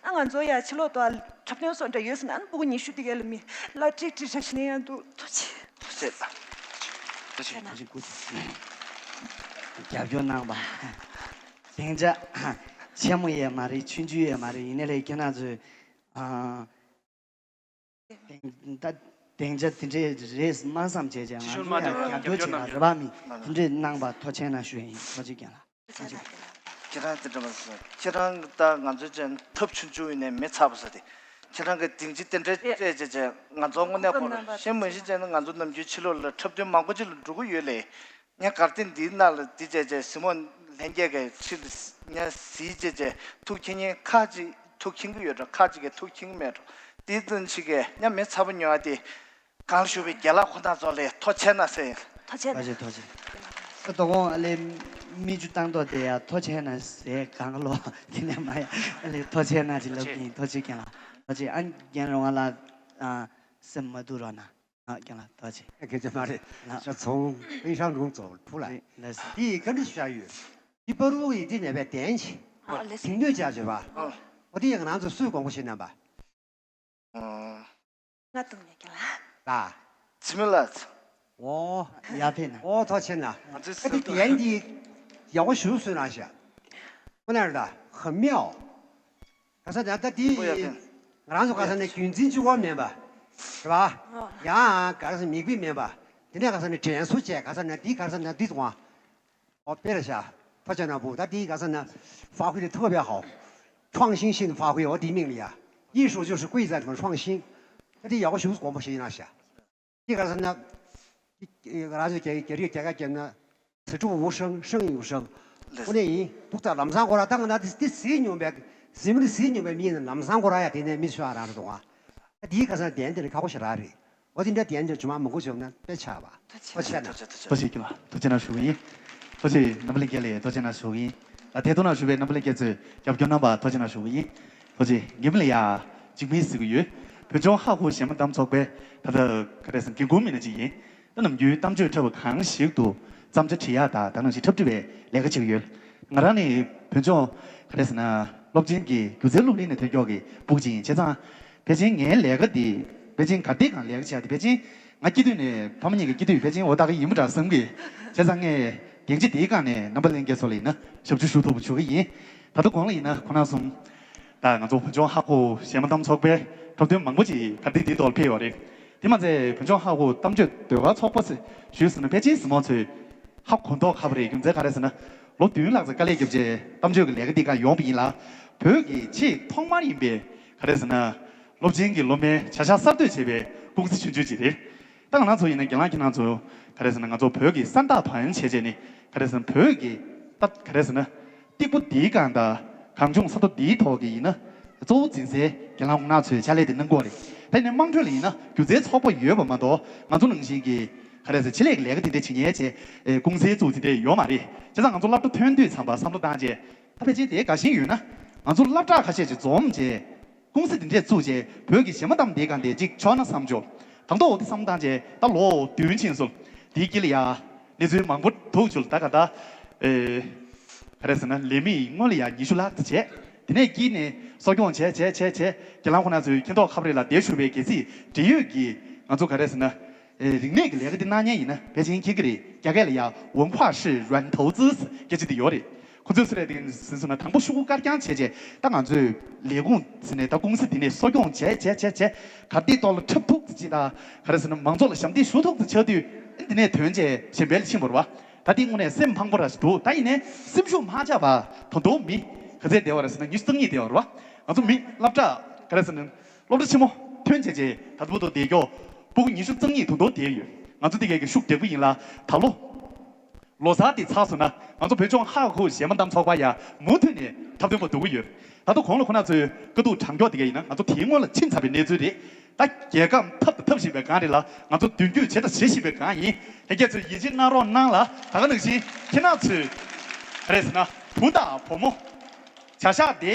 ཨ་ང་ཚོ་ཡ་ཕྱི་ལོགས་དུ་འཁྲབ་སྟོན་སོགས་འདྲ་ཡོད་ཟེར་ན་ཨ་ཕྲུ་གུ་ཉི་ཤུ་དེ་གས་ལ་མི་གླ་ཁྲིག་ཁྲིག་འཁྲབ་ཤི་ནས་ཡང་འདུག་ཐུགས་རྗེ་ཆེ། ཐུགས་རྗེ་ཆེ། ཐུགས་རྗེ་ཆེ། ཐུགས་རྗེ་ཆེ། རྒྱབ་སྐྱོར་གནང་བ། སྡིངས་ཆ་ཆེན་མོ་ཡས་མ་རེད། ཆུང་ཆུང་ཡས་མ་རེད། ཡིན་ནའི་ལས་ཁྱེད་རང་ཚོས་ཨ། ད་སྡིངས་ཆ་དེ་འདྲས་རེད་མ་བསམ་བྱས་བྱས་ང་ཚོ་ཡང་རྒྱབ་སྐྱོར་བྱེད་ན་རེ་བ་མི་དེ་འདྲས་གནང་བ་ཐུགས་རྗེ་ཆེ་གནང་ཞུ་ཡིན། ཐུགས་རྗེ་ཆེ་རྒན་ལགས། ཐུགས་རྗེ་ཆེ། ཁྱེད་རང་དེ་འདྲ་མ་སོང་། ཁྱེད་རང་ད་ང་ཚོ་ཅན་ཐབས་ཆུང་ཆུང་ཡིན་ནའི་མི་ཚ་པོ་ས་དེ། ཁྱེད་རང་གི་སྡིངས་ཆ་དེ་འདྲས་བྱས་བྱས་བྱས་ང་ཚོ་དངོས་གནས་ཁོ་རང་ཤེས་མ་ཤེས་བྱས་ན་ང་ཚོ་ནམ་རྒྱུན་ཕྱི་ལོགས་ལ་འཁྲབ་སྟོན་མང་པོ་ཅིག་ལ་འགྲོ་གི་ཡོད་ལས། ངས་གར་སྟེགས་འདིའི་ནང་ལ་འདི་བྱས་བྱས་གཟིགས་མོ་ལྷན་རྒྱས་ཀྱི་ཕྱི་ལ་ངས་གཟིགས་བྱས་བྱས་ཐུགས་མཁྱེན་མཁན་ཁག་ཅིག་ཐུགས་མཁྱེན་གྱི་ཡོད་འགྲོ། ཁག་ཅིག་གིས་ཐུགས་མཁྱེན་གྱི་མེད་འགྲོ། དེ་ཙམ་ཞིག་གིས་ངས་མི་ཚ་པོ་ཉོ་བ་དེ་གང་བཞུགས་པའི་རྒན་ལགས་ཁོ་ན་ཚོ་ལ་ཐུགས་རྗེ་ཆེ་གནང་ཟེར་ཡིན། ཐུགས་རྗེ་ཆེ། ཐུགས་རྗེ་ཆེ། ཐུགས་རྗེ་ཆེ། ད་དོ་དགོང་ཨ་ལེ་མིག་ཆུ་བཏང་ཐོག་དེ་ཡ་ཐུགས་རྗེ་ཆེ་གནང་ཟེར་གང་ལོ་དེ་ནས་མ་ཡ་ཨ་ལེ་ཐུགས་རྗེ་ཆེ་གནང་ཅིག་ལབ་ཀྱི་ཡིན། ཐུགས་རྗེ་ཆེ་རྒན་ལགས། ཐུགས་རྗེ་ཆེ། ཨ་རྒན་རོང་བ་ལགས་སེམས་མ་སྡུག་རོགས་གནང་། ཨ་རྒན་ལགས་ཐུགས་རྗེ་ཆེ། ཁྱེད་ཀྱི་མ་རེད། ལགས། ཞག་ཚོང་དཔེ་ཤང་འགྲོ་ཚོ་ཕུ་ལ། ལགས། དེ་ཡི་བཀའ་འདྲི་ཞུ་ཡ་ཡོད། དེ་པར་བུ་ཡི་དེ་ནས་པའི་དན་ཆེ། ཨ་ལགས། དེང་དུས་བྱ་བྱེད་པ། ཨ། འོ་དེ་ཡི་ང་རང་ཚོ་སུས་དགོངས་པ་བཞེས་གནང་པ། ཨ། ང་དང་ཉེ་རྒན་ལགས། ལ། འཆི་མེད་ལགས། ཨོ། ཡར་ཕེབས་ན། ཨོ་ཐུགས་རྗེ་ཆེ་གནང་། ང་ཚོའི་ཨ་དེ་སེམས་དན་དེ་ཡག་པོ་ཞུ་སུས་གནང་ཤག་ཁོ་ན་རེད་ད་ཧ་མི་ཨོ། ག་ས་ན་ད་དེ་ང་རང་ཚོ་ག་ས་ན་རྒྱུན་འཛིན་བཅུ་བ་མེད་པ་རེད་པ། ཡང་ག་ས་མིག་དཔེ་མེད་པ། དེ་ནས་ག་ས་ན་དྲན་གསོ་བྱས་ག་ས་ན་དེ་ག་ས་ན་དེ་དང་། ཨོ་དཔེ་རེད་ཤག་ཐུགས་རྗེ་གནང་བུ། ད་དེ་ག་ས་ན་发挥的特别好།创新性的发挥འོ་དེའི་མིང་ལ་ཡ།艺术就是贵在这个创新། ད་དེ་ཡག་པོ་ཞུ་དགོངས་པ་བཞེས་གནང་ཤག་དེ་ག་ས་ན། ང་རང་ཚོ་རྒྱ་རྒྱ་རིགས་རྒྱ་གར་སྐད་ན། 此处无声胜有声། དངོས་གནས་ཡིན། ཏོག་ཙམ་ལམ་སང་ཁོ་ར་ད་ང་ན་དེ་དེ་གཟིགས་མྱོང་བས། གཟིགས་མོ་དེ་གཟིགས་མྱོང་བའི་མི་ཡིན་ན་ལམ་སང་ཁོ་ར་ཡ་དེ་ནས་མི་ཤོ་ཨ་རང་རེད་འདུག་ཨ། ད་དེའི་ག་ས་ན་དན་དེ་ནི་ཁག་པོ་ཞེ་དྲག་རེད། འོ་དེ་འདྲ་དན་དེ་ཇུ་མ་མང་པོ་བྱུང་ན་དཔེ་ཆགས་པ། ཐུགས་རྗེ་ཆེ། ཐུགས་རྗེ་ཆེ། ཐུགས་རྗེ་གནང་ཞུ་གི་ཡིན། ཐུགས་རྗེ་རྣམ་པ་ལྷན་རྒྱས་ལ་ཐུགས་རྗེ་གནང་ཞུ་གི་ཡིན། ད་ཐད་གཏོང་ནང་བཞུགས་པའི་རྣམ་པ་ལྷན་རྒྱས་ཚོས་རྒྱབ་སྐྱོར་གནང་བར་ཐུགས་རྗེ་གནང་ཞུ་གི་ཡིན། ཐུགས་རྗེ། ངེད་མི་ལ་ཡ་གཅིག་མིན་ཟེར་གི་ཡོད། བོད་ལྗོངས་ཧ་ཧུ་གཞས་མ་གཏམ་ཚོགས་པའི་ད་ལྟ་ག་རེ་ཟེར་འགན་འཁུར་མི་སྣ་གཅིག་ཡིན། ད་ནམ་རྒྱུན་གཏམ་བརྗོད་འཁྲབ་པ་གང་ཞིག་ཏུ་བརྩམས་བྱ་འབྲི་ཡག་དང་ད་ནང་བཞིན་འཁྲབ་ཁྲིད་པའི་ལས་ཀ་བྱེད་ཀྱི་ཡོད། ང་རང་ནི་བོད་ལྗོངས་ག་རེ་ཟེར་ན་སློབ་ཆེན་གྱི་སྒྱུ་རྩལ་སློབ་གླིང་ནས་ཐོན་མཁན་གྱི་ཕྲུ་གུ་ཅིག་ཡིན། བྱས་ཙང་ཕལ་ཆེར་ངའི་ལས་ཀ་འདི་ཕལ་ཆེར་གར་སྟེགས་སྒང་ལས་ཀ་བྱེད་ཡག་འདི་ཕལ་ཆེར་ང་སྐྱེས་དུས་ནས་ཕ་མ་གཉིས་ཀྱི་སྐྱེས་དུས་ཕལ་ཆེར་འོ་ད་ག་ཡིན་པ་འདྲ་བསམ་གི། བྱས་ཙང་ངས་འགན་འཁྲི་འདིའི་སྒང་ནས་རྣམ་པ་ལྷན་རྒྱས་ཚོ་ལ་ཡིན་ན་ཞབས་ཕྱི་ཞུ་ཐུབ་པ་ཞུ་གི་ཡིན། ད་ལྟ་གོང་ལ་ཡིན་ན་ཁོ་ན་གསུམ། ད་ང་ཚོ་བོད་ལྗོངས་ཧ་ཧུ་གཞས་མ་གཏམ་ཚོགས་པའི་འཁྲབ་སྟོན་མང་པོ་ཅིག་གར་སྟེགས་འདིའི་ཐོག་ལ་ཕེབས་ཡོད་རེད། དེ་མ་ཚད་བོད་ལྗོངས་ཧ་ཧུ་གཏམ་བརྗོད་ཟློས་གར་ཚོགས་པ་ཞུས་ཟིན་ན་ཕལ་ཆེར་གཟིགས་མོ་ཚོས་ཧ་གོ་མདོག་ཁ་པོ་རེད། རྒྱུ་མཚན་ག་རེ་ཟེར་ན་ལོ་བདུན་ལྷག་ཙམ་དཀའ་ལས་བརྒྱབ་རྗེས་གཏམ་བརྗོད་ཀྱི་ལས་ཀ་འདི་ག་ཡོང་བ་ཡིན་ལ། བོད་ཀྱི་ཆེས་ཐོག་མར་ཡིན་པའི་ག་རེ་ཟེར་ན་སློབ་ཆེན་གྱི་སློབ་མའི་བྱ་གཞག་གསར་གཏོད་བྱས་པའི་ཀུང་སི་ཆུང་ཆུང་ཅིག་རེད། ད་ང་རང་ཚོ་ཡིན་ན་རྒན་ལགས་ཁྱེད་རང་ཚོ་ག་རེ་ཟེར་ན་ང་ཚོ་བོད་ཀྱི་གསར་དར་བང་བྱས་བྱས་ནས་ག་རེ་ཟེར་ན་བོད་ཀྱི་ད་ག་རེ་ཟེར་ན་སྟེགས་བུ་འདིའི་སྒང་དང་གངས་ལྗོངས་ས་མཐོ་འདིའི་ཐོག་གི་ཡིན་ན་གཙོ་བོ་འཛིན་སའི་རྒན་ལགས་ཁོང་རྣམ་ཚོས་ཕྱག་ལས་དེ་གནང་གི་ཡོད་རེད། ད་ཡིན་ནའི་དམངས་ཁྲོད་ལ་ཡིན་ན་སྒྱུ་རྩལ་ཚོགས་པ་ཡོད་པ་མ་གཏོགས་ང་ཚོ་ནང་བཞིན་གྱི་ག་རེ་ཟེར་ཆེད་ལས་ཀྱི་ལས་ཀ་དེ་འདྲ་བྱེད་མཁན་བྱས་ཀུང་སི་བཙུགས་དེ་འདྲ་ཡོད་མ་རེད། བྱས་ཙང་ང་ཚོ་སློབ་གྲྭ་ཐོན་དུས་ཙམ་པ་བསམ་བློ་བཏང་རྗེས། ད་ཕལ་ཆེར་དེའི་དགའ་ཞེན་ཡོད་ན། ང་ཚོ་སློབ་གྲྭ་ཁ་ཤས་ཅིག་འཛོམས་བྱས། ཀུང་སི་འདི་འདྲས་བཙུགས་བྱས་བོད་ཀྱི་གཞས་མ་གཏམ་འདིའི་སྒང་དེ་ཅིག་ཆོག་ན་བསམ་བྱུང་། དང་ཐོག་འོ་དེ་བསམ་བཏང་བྱས་ད་ལོ་བདུན་ཕྱིན་སོང་། དེའི་དཀྱིལ་ལ་ཡ་གནས་ཚུལ་མང་པོ་འདུག་བྱུང་ད་ག་ད། ཨེ། ག་རེ་ཟེར་ན་ལས་མི་སྔོན་ལ་ཡ་ཉི་ཤུ་ལྷག་ཙམ་བྱས། དེ་ནས་དཀྱིལ་ནས་གསོ་སྐྱོང་བྱས་བྱས་བྱས་བྱས་རྒན་ལགས་ཁོང་རྣམ་ཚོའི་མཁྱེན་རྟོགས་ཁ་པར་ལ་བསྡད་བཞུགས་པའི་གལ་སྲིད་འབྲེལ་ཡོད་ཀྱི་ང་ཚོ་ག་རེ་ཟེར་ན། ཨེ། རིག་གནས་ཀྱི་ལས་ཀ་འདི་གནང་མཁན་ཡིན་ན་ཕལ་ཆེར་མཁྱེན་གྱི་རེད། རྒྱ་སྐད་ལ་ཡ་文化是软投资 སྐད་ཆ་འདི་ཡོད་རེད། ཁོ་ཚོས་སུ་རེད་དེ་ཟིན་སོང་ན་དང་པོ་ཤོག་གུ་དཀར་རྐྱང་བྱས་བྱས་ད་ང་ཚོས་ལས་ཁུངས་ཟིན་ནས་ད་ཀུང་སི་འདི་ནས་གསོ་སྐྱོང་བྱས་བྱས་བྱས་བྱས་གར་སྟེགས་ཐོག་ལ་འཁྲབ་ཐུབ་ཙམ་ཅིག་དང་ག་རེ་ཟེར་ན་མང་ཚོགས་ལ་ཞབས་འདེགས་ཞུ་ཐུབ་ཙམ་ཆགས་དུས་འདི་ནས་ཐོན་བྱས་གཞན་པ་ལ་ཕྱིན་པ་རེད་བ། ད་འདི་དངོས་གནས་སེམས་ཕངས་པོ་ར་ཞིག་འདུག་ད་ཡིན་ནའི་སེམས་ཤུགས་མ་ཆག་པ་ད་དུང་མི་ག་ཚད་བསྡད་པ་རེད་ཟེར་ན་ཉི་ཤུ་རྩ་གཉིས་བསྡད་པ་རེད་བ། ང་ཚོ་མི་སློབ་གྲྭ་ག་རེ་ཟེར་ན་སློབ་གྲྭ་ཆེན་མོ་ཐོན་བྱས་རྗེས་ད་ལྟ་བར་དུ་བསྡད་མཁན་སྤུ་གུ་ཉི་ཤུ་རྩ་གཉིས་ད་དུང་བསྡད་ཡོད། ང་ཚོ་འདི་གའི་གི་ཤུགས་རྒྱག་གི་ཡིན་ལ་ད་ལོ། ལོ་གསར་འདི་ཚར་སོང་ན་ང་ཚོ་བོད་ལྗོངས་ཧ་ཧུ་གཞས་མ་གཏམ་ཚོགས་པ་ཡ་མུ་མཐུད་ནས་འཁྲབ་སྟོན་པ་འདུག་གི་ཡོད། ད་དུང་གོང་ལ་ཁོ་ན་ཚོའི་དཀའ་སྡུག་དྲང་འཁྱོག་དེ་ག་ཡིན་ན་ང་ཚོ་དེའི་སྔོན་ལ་ཕྱིན་ཚར་བའི་གནས་ཚུལ་རེད། ད་རྒྱལ་ཁམས་འཐབ་དང་འཐབ་བཞིན་པའི་སྒང་རེད་ལ་ང་ཚོ་མདུན་སྐྱོད་བྱེད་དང་བྱེད་བཞིན་པའི་སྒང་ཡིན། ལྷན་རྒྱས་ཚོས་ཡིད་ཆེས་གནང་རོགས་གནང་ལ་ད་ག་ནང་བཞིན་ཁྱེད་རྣམ་ཚོས་ག་རེ་ཟེར་ན་བུ་དང་བུ་མོ་བྱ་གཞག་དེ་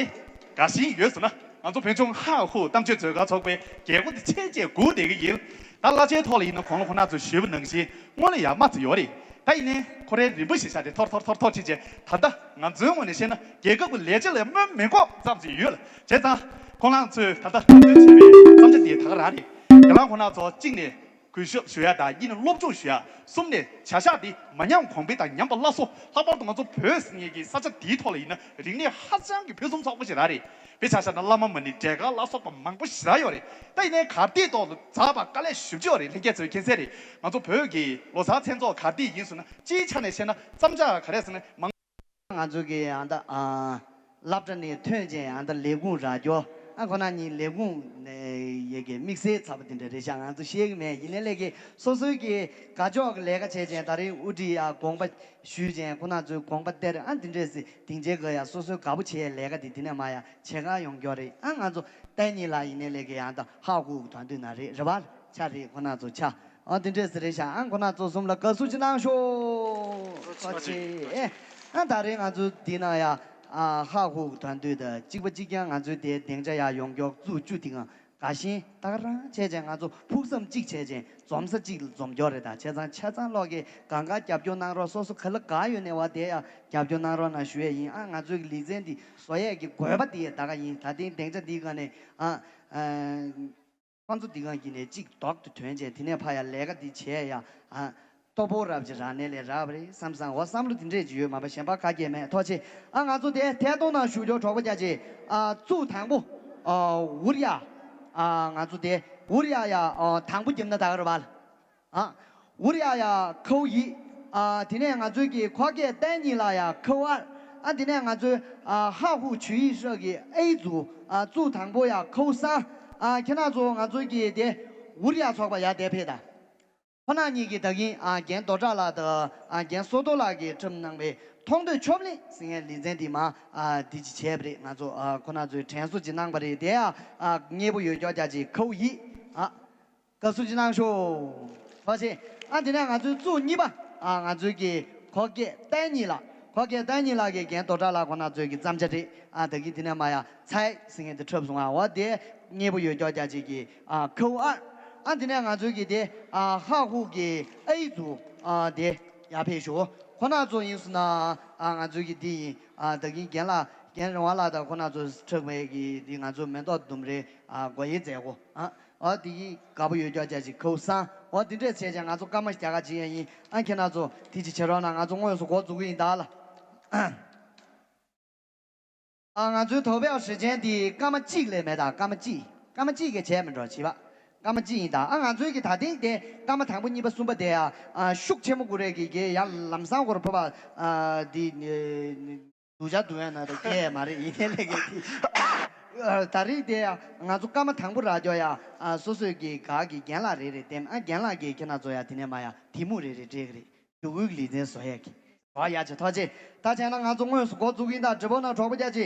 དགའ་བཞིན་ཡོད་སོང་ན་ང་ཚོ་བོད་ལྗོངས་ཧ་ཧུ་གཏམ་བརྗོད་མཛོད་ཁང་ཚོགས་པའི་རྒྱལ་སྒོ་འདི་ཆེས་ཆེར་སྒུག་བསྡད་ཀྱི་ཡིན། ད་གླ་ཆའི་ཐོག་ལ་ཡིན་ན་གོང་ལ་ཁོ་རྣམ་ཚོས་ཞུས་པ་ནང་བཞིན་སྔོན་ལ་ཡར་མ་ཚོ་ཡོད་རེད། ད་ཡིན་ནའི་ཁོ་རའི་རིན་པོ་ཞེ་ཤ་དེ་ཐོར་ཐོར་ཐོར་ཐོར་བྱས་རྗེས་ད་ལྟ་ང་ཚོའི་ངོས་ནས་བཤད་ན་རྒྱལ་ཁབ་ཀྱི་ལས་བྱེད་ལ་སྨོན་མི་འགོག་ཙམ་ཞིག་ཡོད་ལ་བྱས་ཙང་ཁོང་རྣམ་ཚོས་ད་ལྟ་འཁྲབ་སྟོན་བྱས་པའི་བརྩམས་བྱ་དེ་ད་ག་རང་རེད། རྒན་ལགས་ཁོང་རྣམ་ཚོ་གཅིག་ནས་གུས་ཞབས་ཞུ་ཡ་དང་གཉིས་ནས་སློབ་སྦྱོང་ཞུ་ཡ་གསུམ་ནས་བྱ་གཞག་དེ་མ་ཉམས་གོང་འཕེལ་དང་ཉམས་པ་སླར་གསོ། ལྷག་པར་དུ་ང་ཚོ་བོད་ཟེར་མཁན་གྱི་ས་ཆ་དེའི་ཐོག་ལ་ཡིན་ན་རིག་གནས་ཧ་ཅང་གི་ཕུན་སུམ་ཚོགས་པོ་ཞིག་རང་རེད། དཔེ་ཆ་བཞག་ན་བླ་མ་མ་ཎི་འབྲས་དཀར་ལ་སོགས་པ་མང་པོ་ཞེ་དྲག་ཡོད་རེད། ད་ཡིན་ནའི་གར་སྟེགས་ཐོག་ལ་འཛེགས་པ་དཀའ་ལས་ཞེ་པོ་ཅིག་ཡོད་རེད། ལྷན་རྒྱས་ཚོས་མཁྱེན་གསལ་རེད། ང་ཚོ་བོད་ཀྱི་ལོ་གསར་མཚན་ཚོགས་གར་སྟེགས་ཡིན་ཟེར་ན་སྤྱིའི་ཆ་ནས་བཤད་ན་བརྩམས་བྱ་ག་རེ་ཟེར་ན་མང་། ང་ཚོ་གི་ཨ་ད་ཨ་སློབ་གྲྭ་ནས་ཐོན་བྱས་ཨ་ད་ལས་ཁུངས་རག་རྒྱུ་ཨ་ཁོ་ན་ཉིད་ལས་ཁུངས་ནས་ཡ་གི་དམིགས་བསལ་ཚ་པོ་དེ་འདྲ་རེད་ཤག་ང་ཚོ་ཤེས་ཀྱི་མེད། ཡིན་ནའི་ལས་ཀྱི་སོ་སོའི་གི་དགའ་ཕྱོགས་ཀྱི་ལས་ཀ་བྱས་བྱས་ད་རེས་དབུ་ཁྲིད་ཡ་དགོངས་པ་ཞུས་བྱས་ཁོ་ན་ཚོའི་དགོངས་པ་སྟེར་ཨ་དེ་འདྲས་སེ་སྡིངས་ཆའི་སྒང་ཡ་སོ་སོའི་དགའ་པོ་བྱེད་ཡའི་ལས་ཀ་དེ་དེ་ནས་མ་ཡ་བྱེད་ག་ཡོང་རྒྱུ་རེད། ཨ་ང་ཚོ་ཏན་ཉི་ལགས་ཡིན་ནའི་ལས་ཀའི་ཡང་ད་ཧ་ཧུ་གི་དོན་དུ་ན་རེད་རེད་བ་ཆ་རེད་ཁོ་ན་ཚོ་ཆ། ཨ་དེ་འདྲས་སེ་རེད་ཤག་ཨ་ཁོ་ན་ཚོ་གསུམ་ལ་དགའ་བསུ་ཅིག་གནང་ཤོག་ཐུགས་རྗེ་ཆེ། ཨ་ད་རེས་ང་ཚོ་འདི་ན་ཡ་ཨ་ཧ་ཧུ་གི་དོན་དུ་ད་གཅིག་པ་གཅིག་རྐྱང་ང་ཚོའི་དེ་སྡིངས་ཆ་ཡ་ཡོང་མགྱོགས་བཙུགས་བཅུག་དེ་གང་དགའ་ཞེན་ད་ག་རང་བྱས་བྱས་ང་ཚོ་ཕུགས་བསམ་གཅིག་བྱས་བྱས་འཛོམས་ས་གཅིག་ལ་འཛོམས་རྒྱུ་རེད། ད་བྱས་ཙང་ཆ་ཚང་ལོག་གི་གང་ག་རྒྱབ་སྐྱོར་གནང་རོགས། སོ་སོ་ག་ལ་དགའ་ཡོད་ནས་བ་དེ་ཡ་རྒྱབ་སྐྱོར་གནང་རོགས་གནང་ཞུ་ཡས་ཡིན། ཨ་ང་ཚོའི་གི་ལེ་ཚན་འདི་བཟོ་ཡས་ཀྱི་དགོས་པ་དེ་ད་ག་ཡིན། ད་ཐེངས་སྡིངས་ཆ་འདིའི་སྒང་ནས་ཨ་ཨ་ཁོང་ཚོ་འདི་སྒང་གི་ནས་གཅིག་ལྡོག་ཏུ་ཐོན་བྱས་དེ་ནས་ཕ་ཡ་ལས་ཀ་འདི་བྱས་ཡ་ཨ་ལྟོ་ཕོགས་རབ་ཅིག་རག་ནས་ལས་རག་པ་རེད་བསམ་བསམ་འོ་བསམ་བློ་འདི་འདྲས་ཅིག་ཡོད་མ་པ་གཞན་པ་ག་གེ་མེད། ཐུགས་རྗེ་ཆེ། ཨ་ང་ཚོ་དེ་ཐད་གཏོང་ནང་ཞུགས་རྒྱུ་གྲོགས་པོ་རྒྱ་ཆེ་ཨ་གཙུག་དང་པོ་ཨ་འུར་ཡ་ཨ་ང་ཚོ་དེ་འུར་ཡ་ཡ་ཨ་དང་པོ་རྒྱབ་ན་ད་ག་རེད་བ་ལ། ཨ། འུར་ཡ་ཡ་ཁའུ་ཡི། ཨ་དེ་ནས་ང་ཚོའི་གི་ཁོ་སྐད་བསྟན་ཉི་ལགས་ཡ་ཁའུ་ཨར། ཨ་དེ་ནས་ང་ཚོའི་ཨ་ཧ་ཧུ་ཆུ་ཡི་ཧྲ་གི་ཨེ་ཛུ་ཨ་གཙུག་དང་པོ་ཡ་ཁའུ་སང་། ཨ་ཁྱེད་རང་ཚོ་ང་ཚོའི་གི་དེ་འུར་ཡ་ཚོགས་པ་ཡ་དེ་ཕེབས་དང་། ཁོ་ན་གཉིས་ཀྱིས་ད་གིན་ཨ་རྒན་རྡོ་གྲགས་ལགས་དང་ཨ་རྒན་བསོད་རྡོར་ལགས་ཀྱིས་འཁྲབ་གནང་བའི་མཐོང་ཐོས་ཆོབ་གླེང་ཟེར་མཁན་ལེ་ཚན་དེ་མ་ཨ་དེ་ཅིག་བྱས་པ་རེད། ང་ཚོ་ཨ་ཁོ་ན་ཚོས་དྲན་གསོ་ཅིག་གནང་པ་རེད། དེ་ཡ་ཨ་མཉེས་པོ་ཡོད་ཀྱོག་རྒྱ་ཅིག་ཁའུ་ཡི་ཨ། དགའ་བསུ་ཅིག་གནང་ཤོག་ཐུགས་རྗེ་ཆེ། ཨ་དེ་ནས་ང་ཚོའི་གཙུག་གཉིས་པ་ཨ་ང་ཚོའི་གི་ཁོ་སྐད་བསྟན་ཉི་ལགས། ཁོ་སྐད་བསྟན་ཉི་ལགས་ཀྱི་རྒན་རྡོ་གྲགས་ལགས་ཁོ་ན་ཚོའི་གི་བརྩམས་བྱ་རེད། ཨ་ད་གིན་དེ་ནས་མ་ཡ་ཚའི་ཟེར་མཁན་དེ་འཁྲབ་སོང་ཨ། འོ་དེ་མཉེས་པོ་ཡོད་ཀྱོག་རྒྱ་ཅིག་གི་ཨ་ཁའུ་ཨར། ཨ་དེ་ནས་ང་ཚོའི་གི་དེ་ཨ་ཧ་ཧུ་གི་ཨེ་ཛུ་ཨ་དེ་ཡར་ཕེབས་ཤོག་ཁོ་ན་ཚོ་ཡིན་སོང་ན་ཨ་ང་ཚོའི་གི་དེ་ཡིན། ཨ་ད་གིན་རྒན་ལགས་རྒན་རིང་བ་ལགས་དང་ཁོ་ན་ཚོ་འཁྲབ་པའི་གི་དེ་ང་ཚོ་མེ་ཏོག་ལྡུམ་རའི་ཨ་སྒོ་དབྱེའི་མཛད་སྒོ་ཨ། ཨོ་དེ་གི་དགའ་པོ་ཡོད་ཀྱོག་རྒྱ་ཅིག་ཁའུ་སང་། ཨོ་དེ་འདྲས་བྱས་ཀྱང་ང་ཚོ་སྐར་མ་བརྒྱ་ཁ་ཅིག་ཡང་ཡིན། ཨ་ཁྱེད་རང་ཚོ་དེ་ཅིག་བྱེད་རོགས་གནང་། ང་ཚོ་དངོས་སུ་འགོ་འཛུགས་ཀྱི་ཡིན་ད་ལ། ཨ་ང་ཚོའི་དོ་པའི་ཧྲི་ཅན་དེ་སྐར་མ་གཅིག་ལས་མེད་ད། སྐར་མ་གཅིག་སྐར་མ་གཅིག་གི་བྱས་མི་འགྲོ་བྱིས་པ། སྐར་མ་གཅིག་ཡིན་ད། ཨ་ང་ཚོའི་གི་ད་ཐེངས་དེ་སྐར་མ་དང་པོ་གཉིས་པ་གསུམ་པ་དེ་ཡ་ཨ་ཤུགས་ཆེན་པོ་དགོས་རེད་གི་གི་ཡ་ལམ་སང་སྐོར་ཕོ་པ་ཨ་དེ། སྡུག་ཅག་སྡུག་ཡ་ན་ད་སྐྱེ་ཡ་མ་རེད། ཡིན་ནའི་ལས་ཀའི་དེ། ད་རེས་དེ་ཡ་ང་ཚོ་སྐར་མ་དང་པོ་རག་ཀྱོག་ཡ་ཨ་སོ་སོའི་གི་ག་གི་རྒན་ལགས་རེ་རེ་འདེམས། ཨ་རྒན་ལགས་ཀྱིས་ཁྱེད་རང་ཚོ་ཡ་དེ་ནས་མ་ཡ་དེ་མུ་རེ་རེ་སྤྲད་གི་རེད། ཞུ་སྐུལ་གྱི་ལེ་ཚན་བཟོ་ཡ་གི། རོགས་ཡ་ཆེ་ཐུགས་རྗེ་ཆེ། ད་བྱས་ན་ང་ཚོ་དངོས་སུ་འགོ་འཛུགས་ཀྱི་ཡིན། ད་འགྲིག་པོ་ན་གྲོགས་པོ་རྒྱ་ཆེ་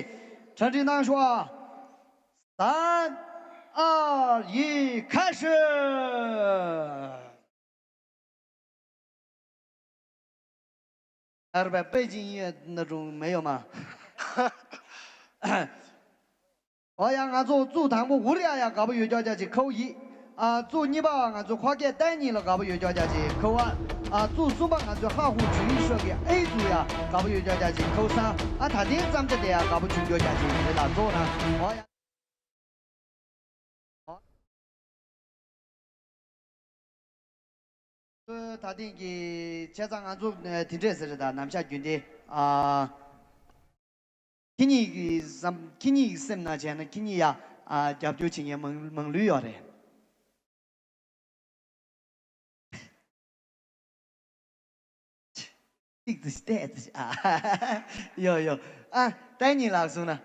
གྲ་སྒྲིག་གནང་ཤོག་ཨ། 三二一开始。 二百背景音乐那种没有吗？ ཨོ་ཡ། ང་ཚོ་གཙུག་དང་པོ་ཝུར་ཡ་ཡ་དགའ་པོ་ཡོད་ཀྱོག་ཅག་ཅིག་ཁའུ་ཡིག་ཨ། གཙུག་གཉིས་པ་ང་ཚོ་ཁོ་སྐད་བསྟན་གཉིས་ལ་དགའ་པོ་ཡོད་ཀྱོག་ཅག་ཅིག་ཁའུ་ཨ། ཨ། གཙུག་གསུམ་པ་ང་ཚོ་ཧ་ཧུ་ཇུ་ཡི་ཧྲོ་གི་ཨེ་ཙུ་ཡ་དགའ་པོ་ཡོད་ཀྱོག་ཅག་ཅིག་ཁའུ་སང་ཨ། ད་ཐེངས་བརྩམས་བྱ་དེ་ཡ་དགའ་པོ་བྱུང་ཀྱོག་ཅག་ཅིག་རེད་ལ་གཙོ་བོ་ན། ཨོ་ཡ། ད་ཐེངས་ཀྱི་བྱས་ཙང་ང་ཚོ་དེ་འདྲས་ཟེར་རེད་ད། ནམ་ཞག་རྒྱུན་ལྡན་ཨ། ཁྱེད་གཉིས་ཀྱི་བསམ། ཁྱེད་གཉིས་ཀྱི་སེམས་ནང་བྱས་ན་ཁྱེད་གཉིས་ཡ་ཨ། རྒྱབ་སྐྱོར་བྱེད་མཁན་མང་མང་ལོས་ཡོད་རེད། ཏིག་ཙི་ཏེ་ཙི་ཨ། ཡོ་ཡོ། ཨ། བསྟན་གཉིས་ལགས་གསུངས་ན།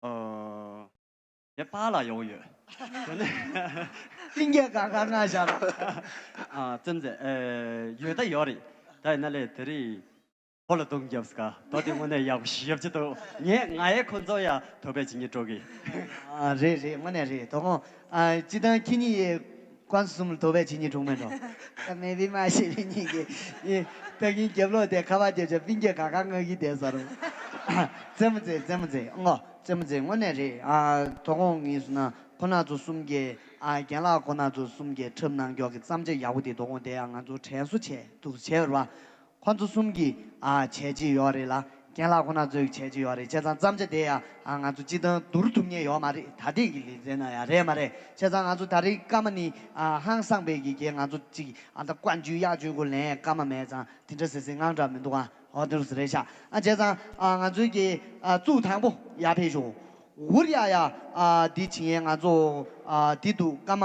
ཨོ། ངས་པཱ་ལགས་ཡོང་ཡོད། དེ་ནས། སྤུན་ཀྱག་ག་ག་ང་བཞག་རོགས། ཨ། ཙམ་ཙེ། ཨེ། ཡོད་ད་ཡོད་རེད། ད་ཡིན་ན་ལས་དེ་རིང་ཁོ་ལ་རྡུང་རྒྱབ་ས་ག་དོ་དེ་དངོས་གནས་ཡག་པོ་ཞེ་པོ་ཅིག་འདུག་ངས་ང་ཡས་ཁོ་ཚོ་ཡ་དོ་པས་བྱེད་སྙིང་བྲོ་གི། ཨ། རེད་རེད། དངོས་གནས་རེད། དོ་དགོང་ཨ། སྤྱི་བཏང་ཁྱེད་གཉིས་ཡས་ཁོ་ཚོ་གསུམ་ལ་དོ་པས་བྱེད་སྙིང་བྲོ་མེད་འགྲོ། ད་མེད་པའི་མ་ཤེས་པའི་གཉིས་ཀྱིས་ད་གིན་རྒྱབ་ལོག་དེ་ཁ་པར་རྒྱབ་བྱ་སྤུན་ཀྱག་ག་ག་ང་གི་དེ་ཟེར་རོ། རྩེད་མོ་རྩེ། རྩེད་མོ་རྩེ། ཨོ། རྩེད་མོ་རྩེ། དངོས་གནས་རེད། ཨ། དོ་དགོང་ངས་སུ་ན་ཁོ་ན་ཚོ་གསུམ་གྱིས། ཨ། རྒན་ལགས་ཁོ་ན་ཚོ་གསུམ་གྱིས་འཁྲབ་གནང་ཀྱོག་གི་བརྩམས་བྱ་ཡག་པོ་དེ་དོ་དགོང་དེ་ཡང་ང་ཚོ་དྲན་གསོ་བྱས་འདུག་བྱས་ར། ཁོ་ཚོ་གསུམ་གྱིས། ཨ། བྱས་རྗེས་ཡོད་རེད་ལ། རྒན་ལགས་ཁོ་ན་ཚོའི་བྱས་རྗེས་ཡོད་རེད། བྱས་ཙང་བརྩམས་བྱ་དེ་ཡང་། ཨ། ང་ཚོ་སྤྱི་བཏང་བསྡུར་ཐུབ་མཁན་ཡོད་མ་རེད། ད་ཐེངས་ཀྱི་ལེ་ཚན་ནང་ཡང་རེད་མ་རེད། བྱས་ཙང་ང་ཚོ་ད་རེས་སྐར་མ་ནི། ཨ། ཧང་སངས་པའི་གི་གེ་ང་ཚོ་གཅིག་ཨ། ད་བཀའ་འཇུས་གཡག་འཇུས་གོ་ལེན་སྐར་མ་མེད་ཙང་དེ་འདྲ་ཟེར་སའི་དངངས་སྐྲག་མི་འདུག་ཨ། ཨོ། དེ་རུ་ཟེར་རེད་ཤག་ཨ། བྱས་ཙང་། ཨ། ང་ཚོའི་གི། ཨ། གཙུག་དང་པོ་ཡར་ཕེབས་ཤོག་ཝུར་ཡ་ཡ། ཨ། འདི་བྱེད་མཁན་ང་ཚོ། ཨ། འདི་འདུག་སྐར་མ་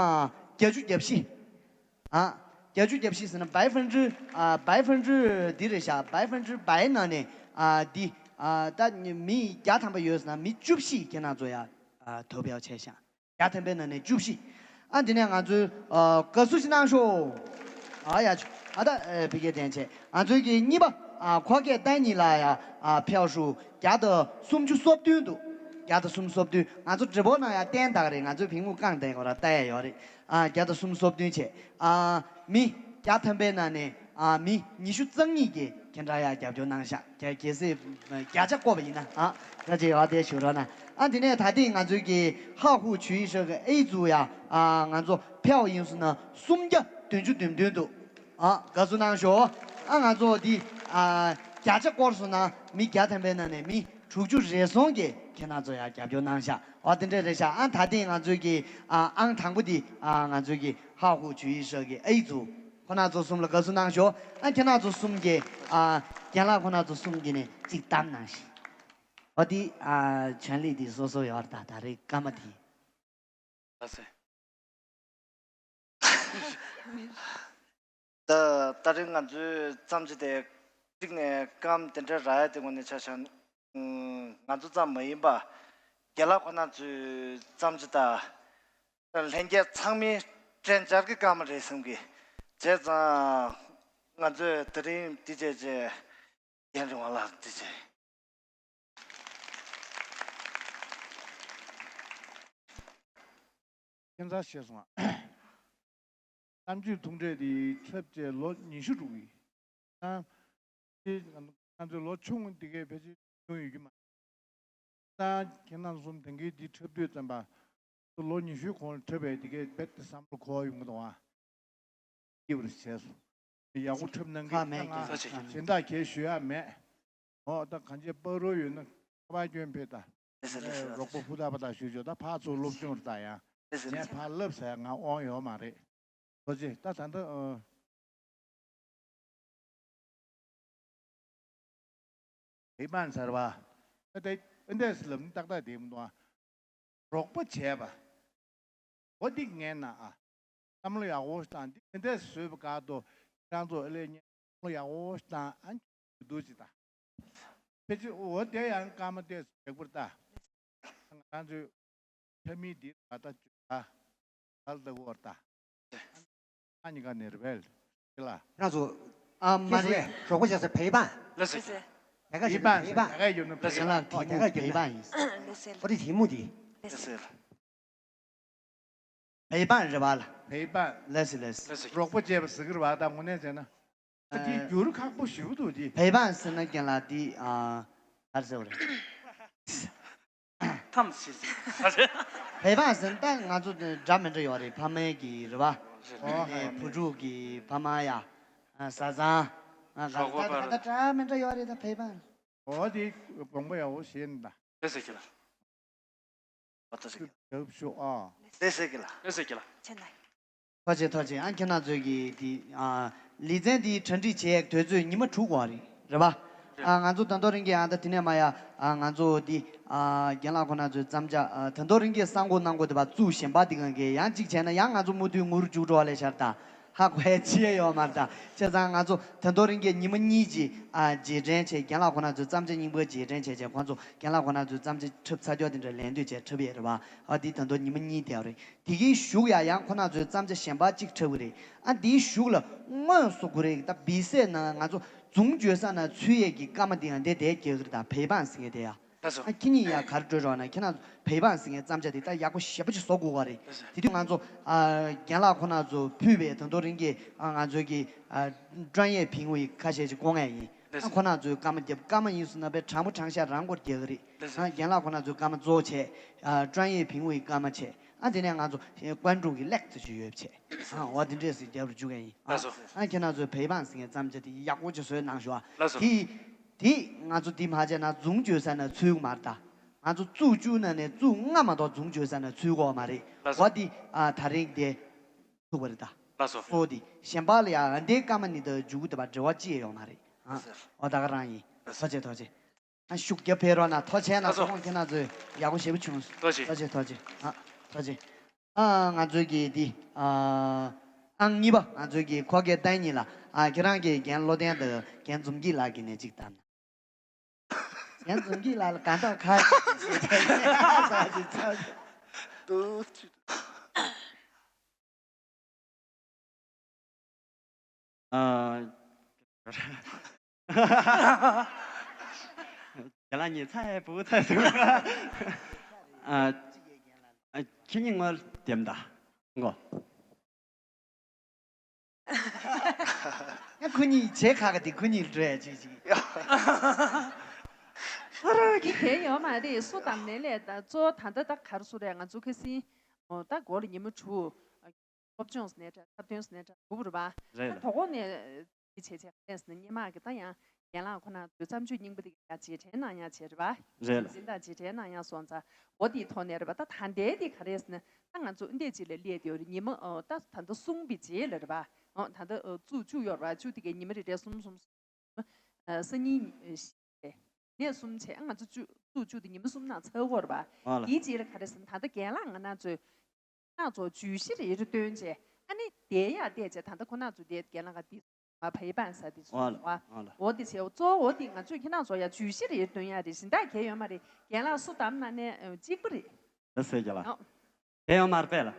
བརྒྱད་ཅུ་གྱ་བཞི། ཨ། བརྒྱད་ཅུ་གྱ་བཞི་ཟེར་ན་བའི་ཧྥན་ཀྲི། ཨ། བའི་ཧྥན་ཀྲི་འདི་རེད་ཤག་བའི་ཧྥན་ཀྲི་བའི་ནང་ནས། ཨ། འདི། ཨ། ད་མི་བརྒྱ་ཐམ་པ་ཡོད་ཟེར་ན་མི་བཅུ་བཞི་ཁྱེད་རང་ཚོ་ཡ། ཨ། དོ་པས་བྱས་ཤག་བརྒྱ་ཐམ་པའི་ནང་ནས་བཅུ་བཞི། ཨ། འདི་ནས་ང་ཚོའི། ཨ། དགའ་བསུ་ཞིག་གནང་ཤོག་ཨ། ཡ་ཆུ། ཨ། ད། ཨ། བི་ཀེ་དྲན་ཆེ། ང་ཚོའི་གི་གཉིས་པ། ཨ། ཁོ་སྐད་བསྟན་གཉིས་ལ་ཡ། ཨ། ཕེབས་ཤོག་བརྒྱ་དང་སུམ་ཅུ་སོ་བདུན་འདུག་བརྒྱ་དང་སུམ་ཅུ་སོ་བདུན། ང་ཚོ་འབྲི་བོ་ནང་ཡ་བསྟན་དག་རེད། ང་ཚོའི་ཕིང་མུ་རྐང་བསྟན་གོ་ར་ལྟ་ཡ་ཡོད་རེད། ཨ། བརྒྱ་དང་སུམ་ཅུ་སོ་བདུན་བྱས། ཨ། མི་བརྒྱ་ཐམ་པའི་ནང་ནས། ཨ། མི་ཉི་ཤུ་རྩ་གཉིས་ཀྱིས་ཁྱེད་རང་ཡ་རྒྱབ་སྐྱོར་གནང་ཤག་གལ་གལ་སྲིད་བརྒྱ་ཆ་བཀོད་པ་ཡིན་ན། ཨ། ད་ཅིག་ཡག་དེ་ཞུ་རོགས་གནང་། ཨ། འདི་ནས་ད་ཐེངས་ང་ཚོའི་གི་ཧ་ཧུ་ཆུ་ཡི་ཧྲོ་གི་ཨེ་ཙུ་ཡ། ཨ། ང་ཚོ་ཕེབས་ཡིན་སོང་ན་སུམ་བརྒྱ་བདུན་ཅུ་དོན་བདུན་འདུག་ཨ། དགའ་བསུ་གནང་ཤོག་ཨ། ང་ཚོ་འདི། ཨ། བརྒྱ་ཆ་བསྐོར་སོང་ན་མི་བརྒྱ་ཐམ་པའི་ནང་ནས་མི་དྲུག་ཅུ་རེ་ཟུང་གིས་ཁྱེད་རང་ཚོ་ཡ་རྒྱབ་སྐྱོར་གནང་ཤག་ཨ། དེ་འདྲ་རེད་ཤག་ཨ། ད་ཐེངས་ང་ཚོའི་གི། ཨ། ཨང་དང་པོ་འདི། ཨ། ང་ཚོའི་གི་ཧ་ཧུ་ཆུ་ཡི་ཧྲོ་གི་ཨེ་ཙུ། ཁོ་ན་ཚོ་གསུམ་ལ་དགའ་བསུ་གནང་ཤོག་ཨ། ཁྱེད་རང་ཚོ་གསུམ་གྱིས། ཨ། རྒན་ལགས་ཁོ་ན་ཚོ་གསུམ་གྱིས་ནས་གཅིག་གཏམ་གནང་ཞིག་འོ་དེ། ཨ། བྱོན་ལས་དེ་སོ་སོ་ཡོད་རེད་ད། ད་རེས་སྐར་མ་དེ། ལགས་སེ། ད་ད་རེས་ང་ཚོའི་བརྩམས་ཆོས་དེ་གཅིག་ནས་སྐར་མ་དེ་འདྲ་རག་ཡ་དེ་དངོས་གནས་ཆ་བཞག་ན། ང་ཚོ་ཙམ་མ་ཡིན་པ། རྒན་ལགས་ཁོ་ན་ཚོའི་བརྩམས་ཆོས་དང་། ལྷན་རྒྱས་ཚང་མའི་དྲན་འཆར་གྱི་སྐར་མ་རེད་བསམ་གི། བྱས་ཙང་ང་ཚོས་དེ་རིང་འདི་བྱས་རྗེས་རྒན་རིང་བ་ལགས་འདི་བྱས། ཁྱད་མཚར་ཆེ་སོང་ང་། གཏམ་རྒྱུད་ཐུང་གྲས་འདི་འཁྲབ་བྱས་ལོ་ཉི་ཤུ་འགྲོ་གི། ད་ང་ཚོའི་ལོ་ཆུང་འདི་གས་ཕལ་ཆེར་ཆུང་ཡོད་ཀྱི་མ། ད་ཁྱེད་རྣམ་གསུམ་དེང་གི་འདི་འཁྲབ་དུས་ཙམ་པ། ལོ་ཉི་ཤུའི་གོང་ལ་འཁྲབ་པའི་འདི་གས་རྦད་དེ་བསམ་བློ་འཁོར་ཡོང་གི་འདུག་ཨ། སྐྱིད་པར་བྱས་སོང་། ཡག་པོ་འཁྲབ་གནང་གི། ཁ་མེད་ཀྱང་ང་སྦྱིན་བདག་གས་ཞུ་ཡག་མེད། འོ་ད་གང་ཅི་པ་རོ་ཡོད་ན་ཁ་པར་སྐྱོན་ཕེབས་ད། ལགས་སེ་ལགས་སེ། རོགས་པ་ཧུ་ད་པ་ད་ཞུ་ཆོག་ད་ཕར་ཚུར་སློབ་སྦྱོང་རེད་ད་ཡང་། ལགས་སེ་ངས་ལགས་སེ། ཕར་ལབ་ཟེར་ང་དབང་ཡོད་མ་རེད། ཐུགས་རྗེ་ཆེ། ད་ད་ལྟ་ཨ། བོད་འབངས་ཟེར་བ། ད་ལྟ་ཨེ་འདྲས་ལབ་ནི་ཏག་ཏག་དེ་མི་འདུག་ཨ། རོགས་པ་བྱས་པ། འོ་འདི་ངན་ན་ཨ། བསམ་བློ་ཡག་པོ་བཏང་འདི་ཨེ་འདྲས་བཟོས་པ་ག་དོ། ཁྱེད་རང་ཚོ་ཨེ་ལས་ཉན་བསམ་བློ་ཡག་པོ་བཏང་ཨ། འདུག་ཅི་ད། ཕལ་ཆེར་འོ་དེ་ཡང་སྐར་མ་དེ་ལེགས་པར་ལྟ། ང་རང་ཚོའི་ཕ་མི་འདི་ད་ལྟ་ད་ལྟ་འོར་ད། ཨ་ནི་ག་ནས་རེད་པས། ལ། ང་ཚོ་ཨ་མ་རེད། རོགས་པ་བྱས་ས་བོད་པ། ལགས་སེ། དེ་ག་བོད་པ་ཟེར་བོད་པ། དེ་ག་ཡོད་ན་བོད་པ། ལགས་སེ། ཨོ་དེ་ག་བོད་པ་ཡིན། ཨོ་དེ་དེ་མོ་དེ། ལགས་སེ། བོད་པ་རེད་པ་ལ། བོད་པ། ལགས་སེ་ལགས་སེ། རོགས་པ་བྱས་པ་ཟེར་གི་རེད་པ་ད་དངོས་གནས་བྱས་ན། ཨ། དེ་འགྱུར་ཁག་པོ་ཞེ་པོ་འདུག་དེ། བོད་པ་ཟེར་ན་རྒན་ལགས་དེ་ཨ། ག་རེ་ཟེར་བ་རེད། ཐམས་ཅད་ཟེར། བོད་པ་ཟེར་ན་ད་ང་ཚོ་འདྲ་མི་འདྲ་ཡོད་རེད། ཕ་མའི་གི་རེད་པ། ཨོ་ནས་བུ་ཕྲུག་གི་ཕ་མ་ཡ། ཨ་བཟའ་ཚང་། ཨ་ག་གྲོགས་པོ་ད་ད་ད་འདྲ་མི་འདྲ་ཡོད་རེད་ད་བོད་པ། ཨོ་དེ་དགོངས་པ་ཡག་པོ་བཞེས་ན་ད། ལགས་སོ་ཁྱེད་ལགས། ཨོ་ཐུགས་རྗེ་ཆེ། ཐུགས་རྗེ་ཆེ་ཨ། ལགས་སོ་ཁྱེད་ལགས། ལགས་སོ་ཁྱེད་ལགས། ཁྱེད་ལགས། ཐུགས་རྗེ་ཆེ་ཐུགས་རྗེ་ཆེ། ཨ་ཁྱེད་རྣམ་ཚོས་ཀྱིས་དེ་ཨ་ལེ་ཚན་འདི་གྲ་སྒྲིག་བྱེད་ཡག་དུས་ཚོད་ཉི་མ་དྲུག་འགོར་རེད། རེད་པ། ཨ་ང་ཚོ་ད་དུང་རིང་གི་ཨ་ད་དེ་ནས་མ་ཡ། ཨ་ང་ཚོ་འདི་ཨ་རྒན་ལགས་ཁོང་རྣམ་ཚོའི་བརྩམས་བྱ་ཨ་ད་དུང་རིང་གི་གསར་འགོད་གནང་དགོས་དེ་བ་བཙུགས་གཞན་པ་འདི་གང་གི་ཡང་གཅིག་བྱས་ན་ཡང་ང་ཚོ་མུ་མཐུད་ངུ་རུ་བཅུག་འགྲོ་བ་ལས་ཤར་ད། ཧ་གོ་ཡ་ཅི་ཡ་ཡོད་མ་རེད་ད། བྱས་ཙང་ང་ཚོ་ད་དུང་རིང་གི་ཉི་མ་གཉིས་ཀྱི་ཨ་རྗེས་དྲན་བྱས། རྒན་ལགས་ཁོང་རྣམ་ཚོའི་བརྩམས་བྱ་རྙིང་པ་རྗེས་དྲན་བྱས་བྱས། ཁོང་ཚོ་རྒན་ལགས་ཁོང་རྣམ་ཚོའི་བརྩམས་བྱ་འཁྲབ་ཚར་ཀྱོག་དེ་འདྲ་ལེན་འདོད་བྱས་འཁྲབ་ཡས་རེད་པ། ཨ་འདི་ད་དུང་ཉི་མ་གཉིས་དེ་རེད། དེ་གའི་གཞུག་ཡ་ཡང་ཁོང་རྣམ་ཚོའི་བརྩམས་བྱ་གཞན་པ་གཅིག་འཁྲབ་གི་རེད། ཨ་འདིའི་གཞུག་ལ་དངོས་སུ་གོ་རེད་ད། བི་སེ་ན་ང་ཚོ་རྫོང་བྱོལ་ས་ན་ཚུད་ཡས་ཀྱི་སྐར་མ་འདི་ཡང་འདི་དེ་རྒྱག་གི་རེད་ད། བོད་འབངས་ཟེར་མཁན་དེ་ཡ། ལགས་སོ། ཨ་ཁྱེད་གཉིས་ཡ་ག་རེ་སྤྲོད་རོགས་ན། ཁྱེད་རང་ཚོ་བོད་འབངས་ཟེར་མཁན་བརྩམས་བྱ་དེ་ད་ཡག་པོ་ཞེ་པོ་ཅིག་བཟོ་དགོས་པ་རེད། ལགས་སོ། དེ་དུས་ང་ཚོ་ཨ་རྒན་ལགས་ཁོང་རྣམ་ཚོ་ཕུལ་བའི་ད་དུང་རིང་གི་ཨ་ང་ཚོའི་གི་ཨ་专业评委ཁ་ཤས་ཅིག་བསྐོང་ཡས་ཡིན། ལགས་སོ། ཨ་ཁོང་རྣམ་ཚོས་སྐར་མ་བརྒྱབ། སྐར་མ་ཡིན་སོང་ན་དཔེ་དྲང་པོ་དྲང་བཞག་རང་སྐོར་རྒྱག་གི་རེད། ལགས་སོ། ཨ་རྒན་ལགས་ཁོང་རྣམ་ཚོས་སྐར་མ་རྫོགས་བྱས། ཨ་专业评委སྐར་མ་བྱས། ཨ་དེ་ནས་ང་ཚོ་观众གི་ལེགས་ཚོ་ཅིག་ཡོད་བྱས། ཨ་འོ་དེ་འདྲས་སུ་རྒྱབ་རུ་འཇུག་ཡས་ཡིན། ལགས་སོ། ཨ་ཁྱེད་རྣམ་ཚོས་བོད་འབངས་ཟེར་མཁན་བརྩམས་བྱ་དེ་ཡག་པོ་ཅིག་བཟོས་གནང་ཤོག་ཨ། ལགས་སོ། དེ། དེ་ང་ཚོ་འདི་མ་བྱས་ན་རྫོང་བྱོལ་ས་ན་ཚུད་ཀྱི་མ་རེད་ད། ང་ཚོ་བཙུགས་བཅུག་ན་ནས་བཙུགས་ལྔ་མ་གཏོགས་རྫོང་བྱོལ་ས་ན་ཚུད་ཀྱི་ཡོད་མ་རེད། ལགས་སོ། འོ་འདི་ཨ་ད་རིང་དེ་ཐུག་པ་རེད་ད། ལགས་སོ། སོ་འདི་གཞན་པ་ལ་ཡང་འདི་སྐར་མ་གཉིས་དང་མཇུག་གུ་དེ་བ་འབྲེལ་བ་ཅི་ཡང་ཡོད་མ་རེད་ཨ། ལགས་སོ། འོ་ད་ག་རང་ཡིན། ལགས་སོ། ཐུགས་རྗེ་ཆེ་ཐུགས་རྗེ་ཆེ། ཨ་ཤུགས་རྒྱབ་ཕེབས་རོགས་གནང་། ཐུགས་རྗེ་ཆེ་གནང་། ལགས་སོ། ཁོང་ཁྱེད་རྣམ་ཚོས་ཡག་པོ་ཞེ་པོ་བྱུང་སོང་། ཐུགས་རྗེ་ཆེ། ཐུགས་རྗེ་ཆེ་ཐུགས་རྗེ་ཆེ། ཨ་ཐུགས་རྗེ་ཆེ། ཨ་ང་ཚོའི་གི་འདི་ཨ་ཨང་གཉིས་པ་ང་ཚོའི་གི་ཁོ་གའི་ཏན་ཉིན་ལ་ཨ་ཁྱེད་རང་གི་རྒན་བློ་ལྡན་དང་རྒན་འཛོམས་སྐྱིད་ལགས་ཀྱི་ནས་ཅིག་བཏང་ན། རྒན་འཛོམས་སྐྱིད་ལགས་ལ་གང་ལྟར་ཁ་ཏུ། ཨ། རྒན་ལགས་ཉིད་ཚ་ཡའི་བུ་ཚ་ཟེར། ཨ། ཨ། ཁྱེད་གཉིས་ངོ་དེམ་ད། ངོ་། ཡ་ཁོ་གཉིས་བྱེད་ཁ་ག་དེ་ཁོ་གཉིས་འགྲོ་ཡ་ཅིག་ཅིག་ཨ་རོ་གི་དེ་ཡོད་མ་རེད། སུ་དང་ནས་ལས་ད་གཙོ་བོ་ད་ལྟ་ད་གར་སུ་རེད། ང་ཚོ་ཁ་སིན་ད་སྒོ་ལ་ཉི་མ་དྲུག་སློབ་སྦྱོང་ཟེར་ནའི་འདྲ། འཁྲབ་སྟོན་ཟེར་ནའི་འདྲ་དགོས་པ་རེད་པ། རེད་ད་ལགས། དོ་དགོང་ནས་དེ་བྱས་བྱས་ག་རེ་ཟེར་ན་སྔོན་མ་གི་ད་ཡང་རྒན་ལགས་ཁོ་ན་ཚོའི་བརྩམས་ཆོས་རྙིང་པ་དེ་ག་རྗེས་དྲན་གནང་ཡ་བྱས་རེད་པ། རེད་ལགས། འཛིན་བདག་རྗེས་དྲན་གནང་ཡ་སོང་ཙང་འོ་དེའི་ཐོག་ནས་རེད་པ། ད་ད་ལྟའི་དེ་ག་རེ་ཟེར་ན་ད་ང་ཚོ་འདི་གཅིག་ལ་སླེབས་ཡོད་རེད། ཉི་མ་ཨོ་ད་ད་ལྟ་གསུམ་པའི་རྗེས་ལ་རེད་པ། ཨོ་ད་ལྟ་ཨོ་བཙུགས་བཅུག་ཡོད་རེད་པ། བཅུ་དེ་གའི་ཉི་མ་རེ་རེ་གསུམ་གསུམ་གསུམ། ཨ་སང་ཉིན་ཨ་བཞི་རེད། ནས་གསུམ་བྱས། ང་ཚོ་བཅུ་བཅུ་བཅུ་དེ་ཉི་མ་གསུམ་ནང་ཚར་གྱི་ཡོད་རེད་པ། ཨ་ལ། དེའི་རྗེས་ལ་ག་རེ་ཟེར་ན་ད་ལྟ་རྒན་ལགས་ང་རང་ཚོའི་ཁོ་རང་ཚོ་བརྗོད་གཞི་རེ་རེ་བཏོན་བྱས། ཨ་ནི་དེ་ཡར་བལྟས་བྱས་ད་ལྟ་ཁོ་རང་ཚོ་དེ་རྒན་ལགས་ཀ་དེ་མ་ཕ་ཡི་པང་ས་དེ་ཚོ་ཨ་ལ། བ། ཨ་ལ། འོ་དེ་བྱས་གཙོ་བོ་འོ་དེ་ང་ཚོས་ཁྱེད་རང་ཚོ་ཡར་བརྗོད་གཞི་རེ་རེ་བཏོན་ཡ་རེད། གཞན་དག་གལ་ཡོད་མ་རེད། རྒན་ལགས་སུ་བདམས་ན་ནས་ཨ་གཅིག་པ་རེད། ད་ཟེར་རྒན་ལགས། ཨོ། གལ་ཡོད་མ་རེད་པས་ལགས།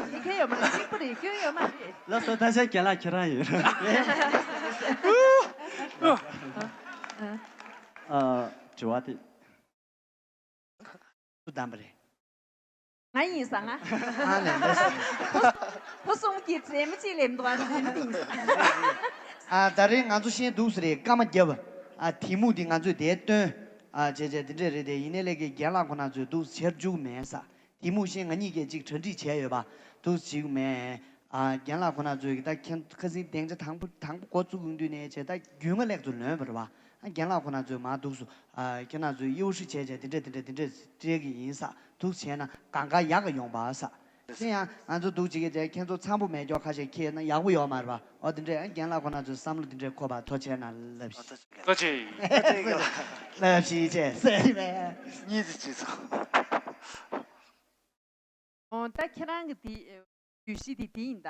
དེ་གལ་ཡོད་མ་རེད། གཅིག་པ་རེད། སྐྱོན་ཡོད་མ་རེད། ལགས་སོ། ད་ཆ་རྒན་ལགས་ཁྱེད་རང་ཡིན། ཨ། དྲི་བ་དེ། སུ་བདམས་པ་རེད། ང་ཡིན་ས་ང་། ཨ་ནི་ལགས་སོ། ཕོ་གསུམ་གྱི་རྩེད་མོ་གཅིག་ལེན་འདུག་ཨ་ནི་ཡིན། ཨ་ད་རེས་ང་ཚོ་ཤེས་འདུག་ཟེར་རེད། སྐར་མ་བརྒྱབ། ཨ་ཐི་མུ་དེ་ང་ཚོས་དེ་བཏོན། ཨ་བྱས་བྱས་དེ་འདྲས་རེད་དེ། ཡིན་ནའི་ལས་ཀའི་རྒན་ལགས་ཁོ་ན་ཚོས་འདུག་ཟེར་རྒྱུ་མེད་ས། དེ་མུ་ཤེས་ང་གཉིས་ཀས་ཅིག་གྲ་སྒྲིག་བྱས་ཡོད་པ་འདུག་ཅིག་མེད། ཨ་རྒན་ལགས་ཁོ་ན་ཚོས་ད་ཁྱེད་ཁ་སང་སྡིངས་ཆ་དང་པོ་དང་པོ་འགོ་བཙུགས་ཡོང་དུས་ནས་བྱས་ད་རྒྱུས་མངའ་ལེགས་ཚོ་ལོན་པ་རེད་པ། ཨ་རྒན་ལགས་ཁོ་ན་ཚོས་མ་འདུག་སུ་ཨ་ཁྱེད་རང་ཚོས་གཡོ་ཧྲི་བྱས་བྱས་དེ་འདྲས་དེ་འདྲས་དེ་འདྲས་སྤྲད་ཀྱི་ཡིན་ས་འདུག་བྱས་ན་གང་ག་ཡག་ག་ཡོང་པ་ས། དེ་ཡང་ང་ཚོ་འདུག་ཅིག་གིས་བྱས་ཁྱེད་ཚོ་འཚམ་པོ་མེད་ཀྱོག་ཁ་ཤས་ཁྱེད་ན་ཡག་པོ་ཡོད་མ་རེད་པ། ཨོ་དེ་འདྲས་ཨ་རྒན་ལགས་ཁོ་ན་ཚོས་བསམ་བློ་དེ་འདྲས་འཁོར་བ་ཐུགས་རྗེ་ཆེ་གནང་། ལབ་ཤིག་ཐུགས་རྗེ་ཆེ། ལབ་ཤིག་བྱས་ཟེར་བས། གཉིས་ཀྱི་བྱས་སོང་། ཨོ་ད་ཁྱེད་རང་གི་དེ་བརྗོད་གཞི་དེ་དེ་ཡིན་ད།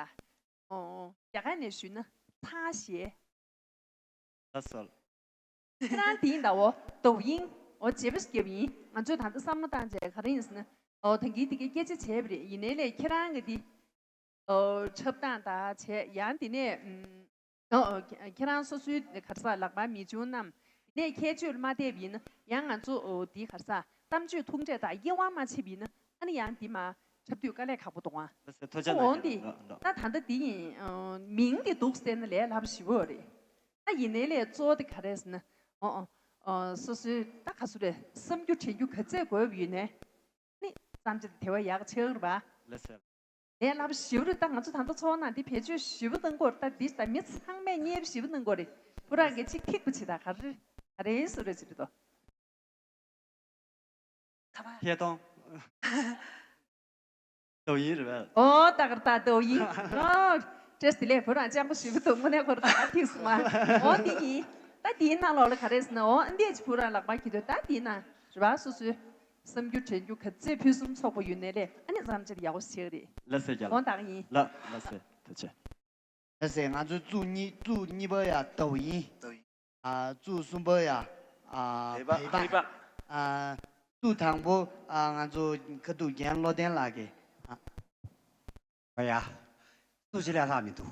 ཨོ་རྒྱ་གར་ནས་ཞུས་ན་ཚ་ཞེས། ད་སོལ། ཁྱེད་རང་དེ་ཡིན་ད། འོ་དོ་ཡིན། འོ་བྱེད་པ་ཞིག་བརྒྱབ་ཡིན། ང་ཚོས་ད་ལྟ་བསམ་བློ་བཏང་བྱས་ག་རེ་ཡིན་ཟེར་ན། ཨོ་ད་གིན་དེ་གའི་སྐད་ཆ་བྱས་པ་རེད། ཡིན་ནའི་ལས་ཁྱེད་རང་གི་དེ། ཨོ་འཁྲབ་སྟངས་དང་བྱས་ཡང་དེ་ནས་ཨུམ། ཨོ་ཁྱེད་རང་སོ་སོའི་ག་རེ་ཟ་ལག་པ་མི་ཆུང་རྣམས་དེ་ནས་ཁྱད་ཆོས་མ་བལྟས་པ་ཡིན་ན་ཡང་ང་ཚོ་ཨོ་དེ་ག་རེ་ཟ་གཏམ་བརྗོད་ཐུང་གྲས་དང་དབྱེ་བ་མ་ཕྱེ་བ་ཡིན་ན་ཨ་ནི་ཡང་དེ་མ་འཁྲབ་དུས་དཀའ་ལས་ཁག་པོ་འདུག་ཨ། ཐུགས་རྗེ་ཆེ། འོང་དེ་ད་ད་ལྟ་དེ་ཡིན། མིང་དེ་འདུག་ཟེར་ན་ལས་སླ་པོ་ཞེ་པོ་རེད། ད་ཡིན་ནའི་ལས་གཙོ་བོ་དེ་ག་རེ་ཟེར་ན། ཨོ་ཨོ། ཨ། སོ་སོའི་ད་ག་ཚོད་རེད། བསམ་རྒྱུ་དྲན་རྒྱུ་ག་ཚད་དགོས་ཡོད་ནའི་ནི་བརྩམས་བྱ་དེ་དེ་བས་ཡག་ཆགས་རེད་པ། ལགས་སེ། ལས་སླ་པོ་ཞེ་པོ་རེད། ད་ང་ཚོ་ད་ལྟ་ཚོགས་ནང་འདི་བེད་སྤྱོད་ཞེ་པོ་གནང་གི་ཡོད་རེད། ད་འདི་ད་མི་ཚང་མས་མཉེས་པོ་ཞེ་པོ་གནང་གི་ཡོད་རེད། བུ་རང་གིས་ཅིག་ཁེགས་པ་བྱེད་ད། ག་རེ་ག་རེ་བཟོ་རེད་ཟེར་གྱི་འདུག་ཁ་པར། ཐད་གཏོང་། 抖音 རེད་པས། ཨོ། ད་གར་ད་抖音། ཨོ། བཀྲ་ཤིས་བདེ་ལེགས། བུ་རང་སྤྱང་པོ་ཞེ་པོ་འདུག་དངོས་གནས་ཁོ་རང་ད་ཐིག་སོང་ང་། ཨོ་འདི་ཡིན། ད་འདིའི་ནང་ལོགས་ལ་ག་རེ་ཟེར་ན། ཨོ་འདི་ཅི་བུ་རང་ལག་པ་འཁྱེར་དུས་ད་འདིའི་ནང་རེད་པ། སོ་སོའི་བསམ་རྒྱུ་དྲན་རྒྱུ་ག་ཚད་ཕུན་སུམ་ཚོགས་པོ་ཡོད་ནའི་ལས་ཨ་ནི་བརྩམས་བྱ་ཡག་པོ་ཞིག་རེད། ལགས་སེ་རྒྱལ་ལགས། ཨོ་ད་ག་ཡིན། ལགས་ལགས་སེ། ཐུགས་རྗེ་ཆེ། ལགས་སེ། ང་ཚོའི་གཙུག་གཉིས་གཙུག་གཉིས་པ་ཡ་抖音། 抖音། ཨ། གཙུག་གསུམ་པ་ཡ། ཨ། 陪伴། 陪伴། 陪伴། 啊，祝糖果啊，俺做可都见老点那个啊。哎呀，都是来他们都。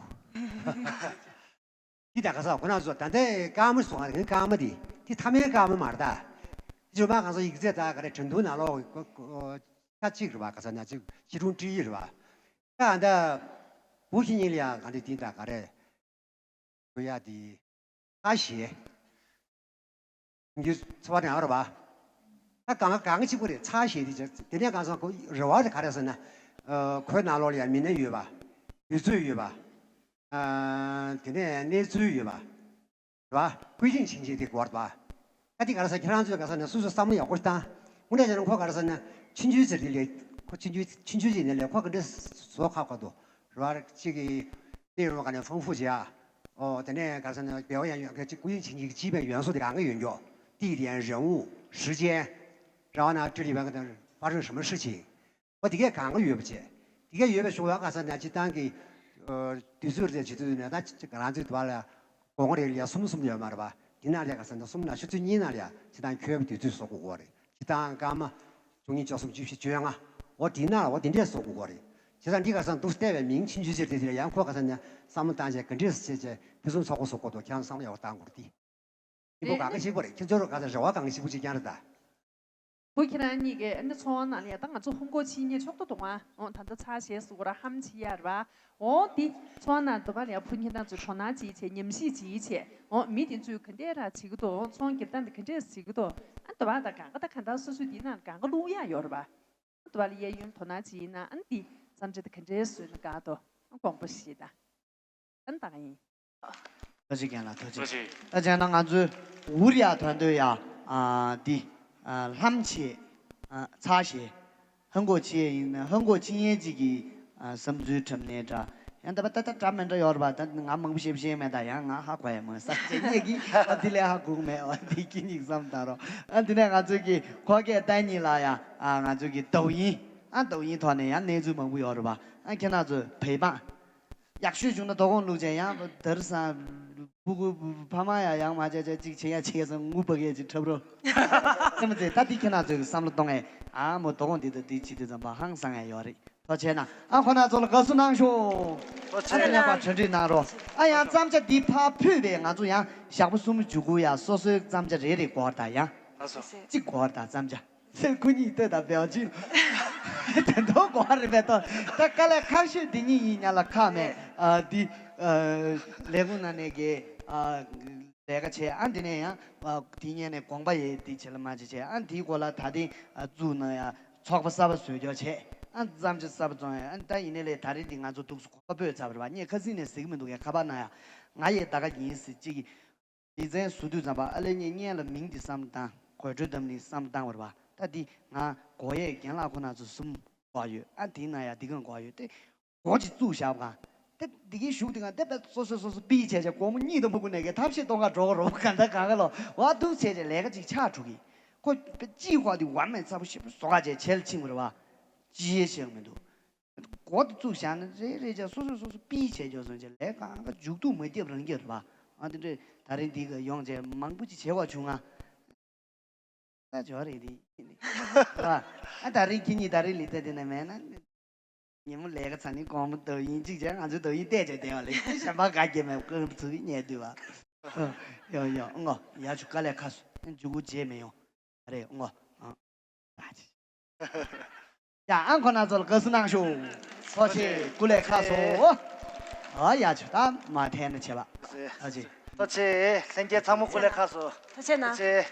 你大概是我那说，但在俺们说，俺们的，他们俺们嘛的，就嘛俺说一个在咱搿个成都那了，个个，他这个吧，可是那这其中之一是吧？那俺的，不是你俩，俺的地大概的。 བོད་ཡ་དེ་ཚ་ཞེས་ཉིད་ཚོ་བ་ནང་རེད་པ། ད་གང་གང་གཅིག་པུ་རེད། ཚ་ཞེས་དེ་དེ་ནས་གང་ཟག་གོ་རེ་བ་དེ་ག་རེ་ཟེར་ན། ཨ། ཁོའི་ནང་ལོགས་ལ་ཡང་མི་སྣ་ཡོད་པ། དུས་ཚོད་ཡོད་པ། ཨ། དེ་ནས་གནས་ཚུལ་ཡོད་པ། རེད་པ། 规定情节 དེ་གོ་བ་རེད་པ། ད་དེ་ག་རེ་ཟེར། ཁྱེད་རང་ཚོས་ག་ཟེར་ན་སོ་སོ་བསམ་བློ་ཡག་པོ་བཏང་། དངོས་གནས་བྱས་ན་ཁོ་ག་རེ་ཟེར་ན་ཆུང་ཆུང་ཟེར་དེ་ལས། ཁོ་ཆུང་ཆུང་ཆུང་ཆུང་ཟེར་ནས་ལས་ཁོ་ག་འདྲ་བཟོ་ཁག་ཁག་འདུག་རེད་པ། གཅིག་གི་内容 ག་ནས 丰富 བྱེད་ཨ། ཨོ། དེ་ནས་ག་ཟེར་ན་表演 ཡོད་ག་ཅིག 规定情节 基本元素 དེ་གང་ག་ཡོད་འགྱོ། 地点、人物、时间，然后呢这里边 ག་དང་发生什么事情。 ཨོ། དེ་གས་གང་ག་ཡོད་པ་བྱེད། དེ་གས་ཡོད་པའི་གཞུག་ལ་ག་ཟེར་ན་སྤྱིར་བཏང་གི། ཨོ། དུས་ཚོད་རེ་བྱེད་དུས་ནས་ད་ཅིག་ང་རང་ཚོའི་དུ་བ་ལ་གོང་རེ་ལ་གསུམ་གསུམ་ཡོད་མ་རེད་པ། དེ་ན་ལས་ག་ཟེར་ན་གསུམ་ན་ཆུ་ཚོད་གཉིས་ན་ལས་སྤྱིར་བཏང་ཁྱོན་པའི་དུས་ཚོད་བཟོ་དགོས་གོ་རེད། སྤྱིར་བཏང་སྐར་མ་བཅུ་གཉིས་བཅུ་གསུམ་བཅུ་བཞི་བཅོ་ལྔ། འོ་དེ་ན་ལ་འོ་དེ་འདྲས་བཟོ་དགོས་གོ་རེད། བྱས་ཙང་འདི་ག་ཟེར་ན་འདུག་བལྟས་པའི་མིང་ཆུང་ཆུང་ཟེར་དེ་དེ་ལ་ཡང་ཁོ་ག་ཟེར་ན་བསམ་བློ་བཏང་བྱས་ག་འདྲས་བྱས་བྱས་ཕུན་སུམ་ཚོགས་པོ་བཟོ་དགོས་འདུག་ཁྱེད་རང་བསམ་བློ་ཡག་པོ་བཏང་དགོས་རེད་དེ། སྐྱིད་པོ་གང་ག་ཞིག་པོ་རེད། ཁྱེད་ཚོར་ག་ཚོད་རེ་བ་གང་ག་ཞིག་པོ་ཅིག་ཀྱང་རེད་ད། བུ་ཁྱེད་རང་གཉིས་ཀས་ཨ་ནི་ཚོང་ནང་ལ་ཡ་ད་ང་ཚོ་ཧོང་ཀོང་ཕྱི་ཉིན་ཕྱོགས་སྟོད་དུ་ང་འོང་ད་ལྟ་ཚ་ཞེས་སུ་གོ་ར་ཧམ་ཆི་ཡ་ར་བ། འོང་འདི་ཚོང་ནང་དུ་བ་ལ་ཡ་བུ་ཁྱེད་རང་ཚོས་དོ་སྣང་ཅིག་བྱས། ཉམས་ཞིབ་ཅིག་བྱས། འོང་མི་དེ་ཚོས་ག་འདྲས་ར་བྱེད་ཀྱི་འདུག་འོང་ཚོང་སྒེར་སྟངས་དེ་ག་འདྲས་བྱེད་ཀྱི་འདུག་ཨ་ནི་དུ་བ་ད་གང་ག་ད་གང་ལྟར་སོ་སོའི་འདི་ནང་གང་ག་བླུག་ཡ་ཡོད་ར་བ། ཨ་ནི་དུ་བ་ལ་གཡས་གཡོན་དོ་སྣང་ཅིག་ཡིན་ན་ཨ་ནི་འདི་བརྩམས་ཆོས་དེ་ག་འདྲས་བཟོས་ན་དགའ་འདུག་ཨ་དགོངས་པ་བཞེས་ད། ཨ་ནི་ད་ག་ཡིན། ཐུགས་རྗེ་ཆེ་རྒན་ལགས། ཐུགས་རྗེ་ཆེ། ད་བྱས་ན་ང་ཚོའི་འུར་ཡ་དོན་དུ་ཡ། ཨ། འདི། ཨ། ལྷམ་ཆེ། ཨ། ཚ་ཞེས། ཧང་གོ་ཆི་ཡིན་ན་ཧང་གོ་ཆི་ཡན་གཅིག་གི། ཨ། བསམ་ཚུལ་འཁྲབ་ནས་འདྲ། ཡང་ད་པ་ད་ད་འདྲ་མི་འདྲ་ཡོད་རེད་པ། ད་ང་མང་པོ་ཞེ་པོ་ཤེས་མེད། ད་ཡང་ང་ཧ་གོ་ཡ་མ་ས་ཆ་གཉིས་ཀྱི་ཨ་དེ་ལས་ཧ་གོ་མེད། ཨ་དེ་ཁྱེད་གཉིས་བསམ་བཏང་རོགས། ཨ་དེ་ནས་ང་ཚོའི་གི་ཁོ་སྐད་བརྡ་གཉིས་ལ་ཡ། ཨ། ང་ཚོའི་གི་抖音། ཨ་抖音 ཐོག་ནས་ཡང་གནས་ཚུལ་མང་པོ་ཡོད་རེད་པ། ཨ་ཁྱེད་རང་ཚོས་བེ་པང་། ཡག་ཤོས་བྱུང་ན་དོ་དགོང་བླུགས་བྱས་ཡང་དར་སང་ཕྲུ་གུ་ཕ་མ་ཡང་ཡང་མ་བྱས་བྱས་ཅིག་བྱེད་ཡ་བྱེད་ཡ་སང་ངུ་འབག་ཡས་ཅིག་འཁྲབ་རོགས། ཨེ་མ་ཚེ་ད་འདི་ཁྱེད་རང་ཚོས་བསམ་བློ་གཏོང་ངས། ཨ་མོ་དོ་དགོང་འདི་དང་འདི་བྱེད་དུས་ཙམ་པ་ཧང་སང་ཡ་ཡོད་རེད། ཐུགས་རྗེ་ཆེ་གནང་། ཨ་ཁོ་ན་ཚོ་ལ་དགའ་བསུ་གནང་ཤོག་ཐུགས་རྗེ་ཆེ། ཨ་ནི་མཉམ་པར་གྲ་སྒྲིག་གནང་རོགས། ཨ་ཡང་བརྩམས་བྱ་འདི་ཕར་ཕུད་པའི་ང་ཚོ་ཡང་ཞག་པོ་གསུམ་མཇུག་གུ་ཡ་སོ་སོའི་བརྩམས་བྱ་རེ་རེ་གོ་བར་ད་ཡང་། ལགས་སོ། གཅིག་གོ་བར་ད་བརྩམས་བྱ། སེ་ཁོ་གཉིས་ལྟོས་དང་བེའུ་ཅིན། དེ་འདྲ་གོ་བ་རེད་པས་ཏོ། ད་དཀའ་ལས་ཁག་ཤོས་འདི་གཉིས་ཡིན་ཉག་ལ་ཁག་མེད། ཨ་འདི། ཨ་ལས་ཁུངས་ནང་ནས་ཀྱི་ཨ་ལས་ཀ་བྱས། ཨ་འདི་ནས་ཡང་ཨ་འདི་ཉན་ནས་དགོངས་པ་ཡས་འདི་བྱེད་ལ་མ་བྱེད་བྱས། ཨ་འདིའི་སྐོར་ལ་ད་ཐེངས་ཨ་བཙུགས་གནང་ཡ་ཚོགས་པ་གསར་པ་བཟོས་རྒྱུ་བྱས། ཨ་བརྩམས་ཆོས་གསར་པ་བཙོང་ཡ། ཨ་ད་ཡིན་ནའི་ལས་ད་རེས་འདི་ང་ཚོ་འདུག་སེ་གོ་སྤོས་ཚར་བ་རེད་པ། ངས་ཁ་སང་ནས་ཟེར་གི་མི་འདུག་གས། ཁ་པར་ནང་ཡ་ང་ཡས་ད་ག་ཡིན་ཟེར་གཅིག་གི་སྡེ་ཚན་བཟོ་དུས་ཙམ་པ་ཨ་ལས་ངས་སྔོན་ལ་མིང་འདི་བསམ་བློ་བཏང་། དགོད་བྲོ་བཏང་ནི་བསམ་བློ་བཏང་བ་རེད་པ། ད་འདི་ང་གོ་ཡས་རྒན་ལགས་ཁོ་ན་ཚོ་གསུམ་གོ་ཡོད། ཨ་དེའི་ནང་ཡ་འདི་གང་གོ་ཡོད་དེ། སྒོ་གཅིག་བཙུགས་བཞག་པ་གང་། དེ་འདི་གའི་གཞུག་དེ་གང་དེ་བས་སོ་སོ་སོ་སོ་པི་བྱས་བྱས་སྒོར་མོ་གཉིས་དང་ཕྲུ་གུ་ནས་གའི་ཐབས་ཤེས་གཏོང་ག་འགྲོ་ག་རོགས་གང་ལྟར་གང་ག་ལོ་བ་འདུག་བྱས་བྱས་ལས་ཀ་ཅིག་ཆགས་འགྲོ་གི། ཁོ་དཔེ་ཅིག་ཁོ་དེ་བ་མེད་ཚ་པོ་ཞེ་པོ་བཟོ་ག་བྱས་བྱས་ལ་ཕྱིན་པ་རེད་པ། ཅི་ཡས་བྱས་མི་འདུག་སྒོ་དེ་བཙུགས་བཞག་ན་རེ་རེ་བྱས་སོ་སོ་སོ་སོ་པི་བྱས་འཇོག་སོང་བྱས་ལས་གང་ག་མཇུག་སྡུག་མ་བརྒྱབ་རང་རྒྱབ་རེད་པ། ཨ་དེ་འདྲས་ད་རིང་འདི་ག་ཡོང་བྱས་མང་པོ་ཅིག་བྱེད་དགོས་བྱུང་ང་། ད་འཇོག་རེད་དེ་ཡིན་ནི། ཨ་ད་རིང་ཁྱེད་གཉིས་ད་རིང་ལི་ཏ་དེ་ན་མེད་ན། ཉིན་མོ་ལས་ཀ་ཚར་ནས་དགོང་མོ་ཏོག་ཡིན་གཅིག་བྱས་ང་ཚོའི་ཏོག་ཡིན་བལྟས་བྱས་བསྡད་པ་ལས་གཞན་པ་ག་གེ་མེད་ཀུན་ཚུགས་ཉལ་དུས་པ། ཡོ་ཡོ་ཨང་གོ་ཡ་ཆུ་དཀའ་ལས་ཁག་སོང་མཇུག་གུ་རྗེས་མི་ཡོང་། རེད་ཨང་གོ་ཨང་། ཡ་ཨང་ཁོ་ན་ཚོ་ལ་དགའ་བསུ་གནང་ཤོག་ཐུགས་རྗེ་ཆེ་སྐུ་ལས་ཁག་སོང་། ཨ་ཡ་ཆུ་ད་མ་འཐེན་ན་བྱེད་པ། ཐུགས་རྗེ་ཆེ། ཐུགས་རྗེ་ཆེ། ལྷན་རྒྱས་ཚང་མ་སྐུ་ལས་ཁག་སོང་། ཐུགས་རྗེ་གནང་། ཐུགས་རྗེ་ཆེ།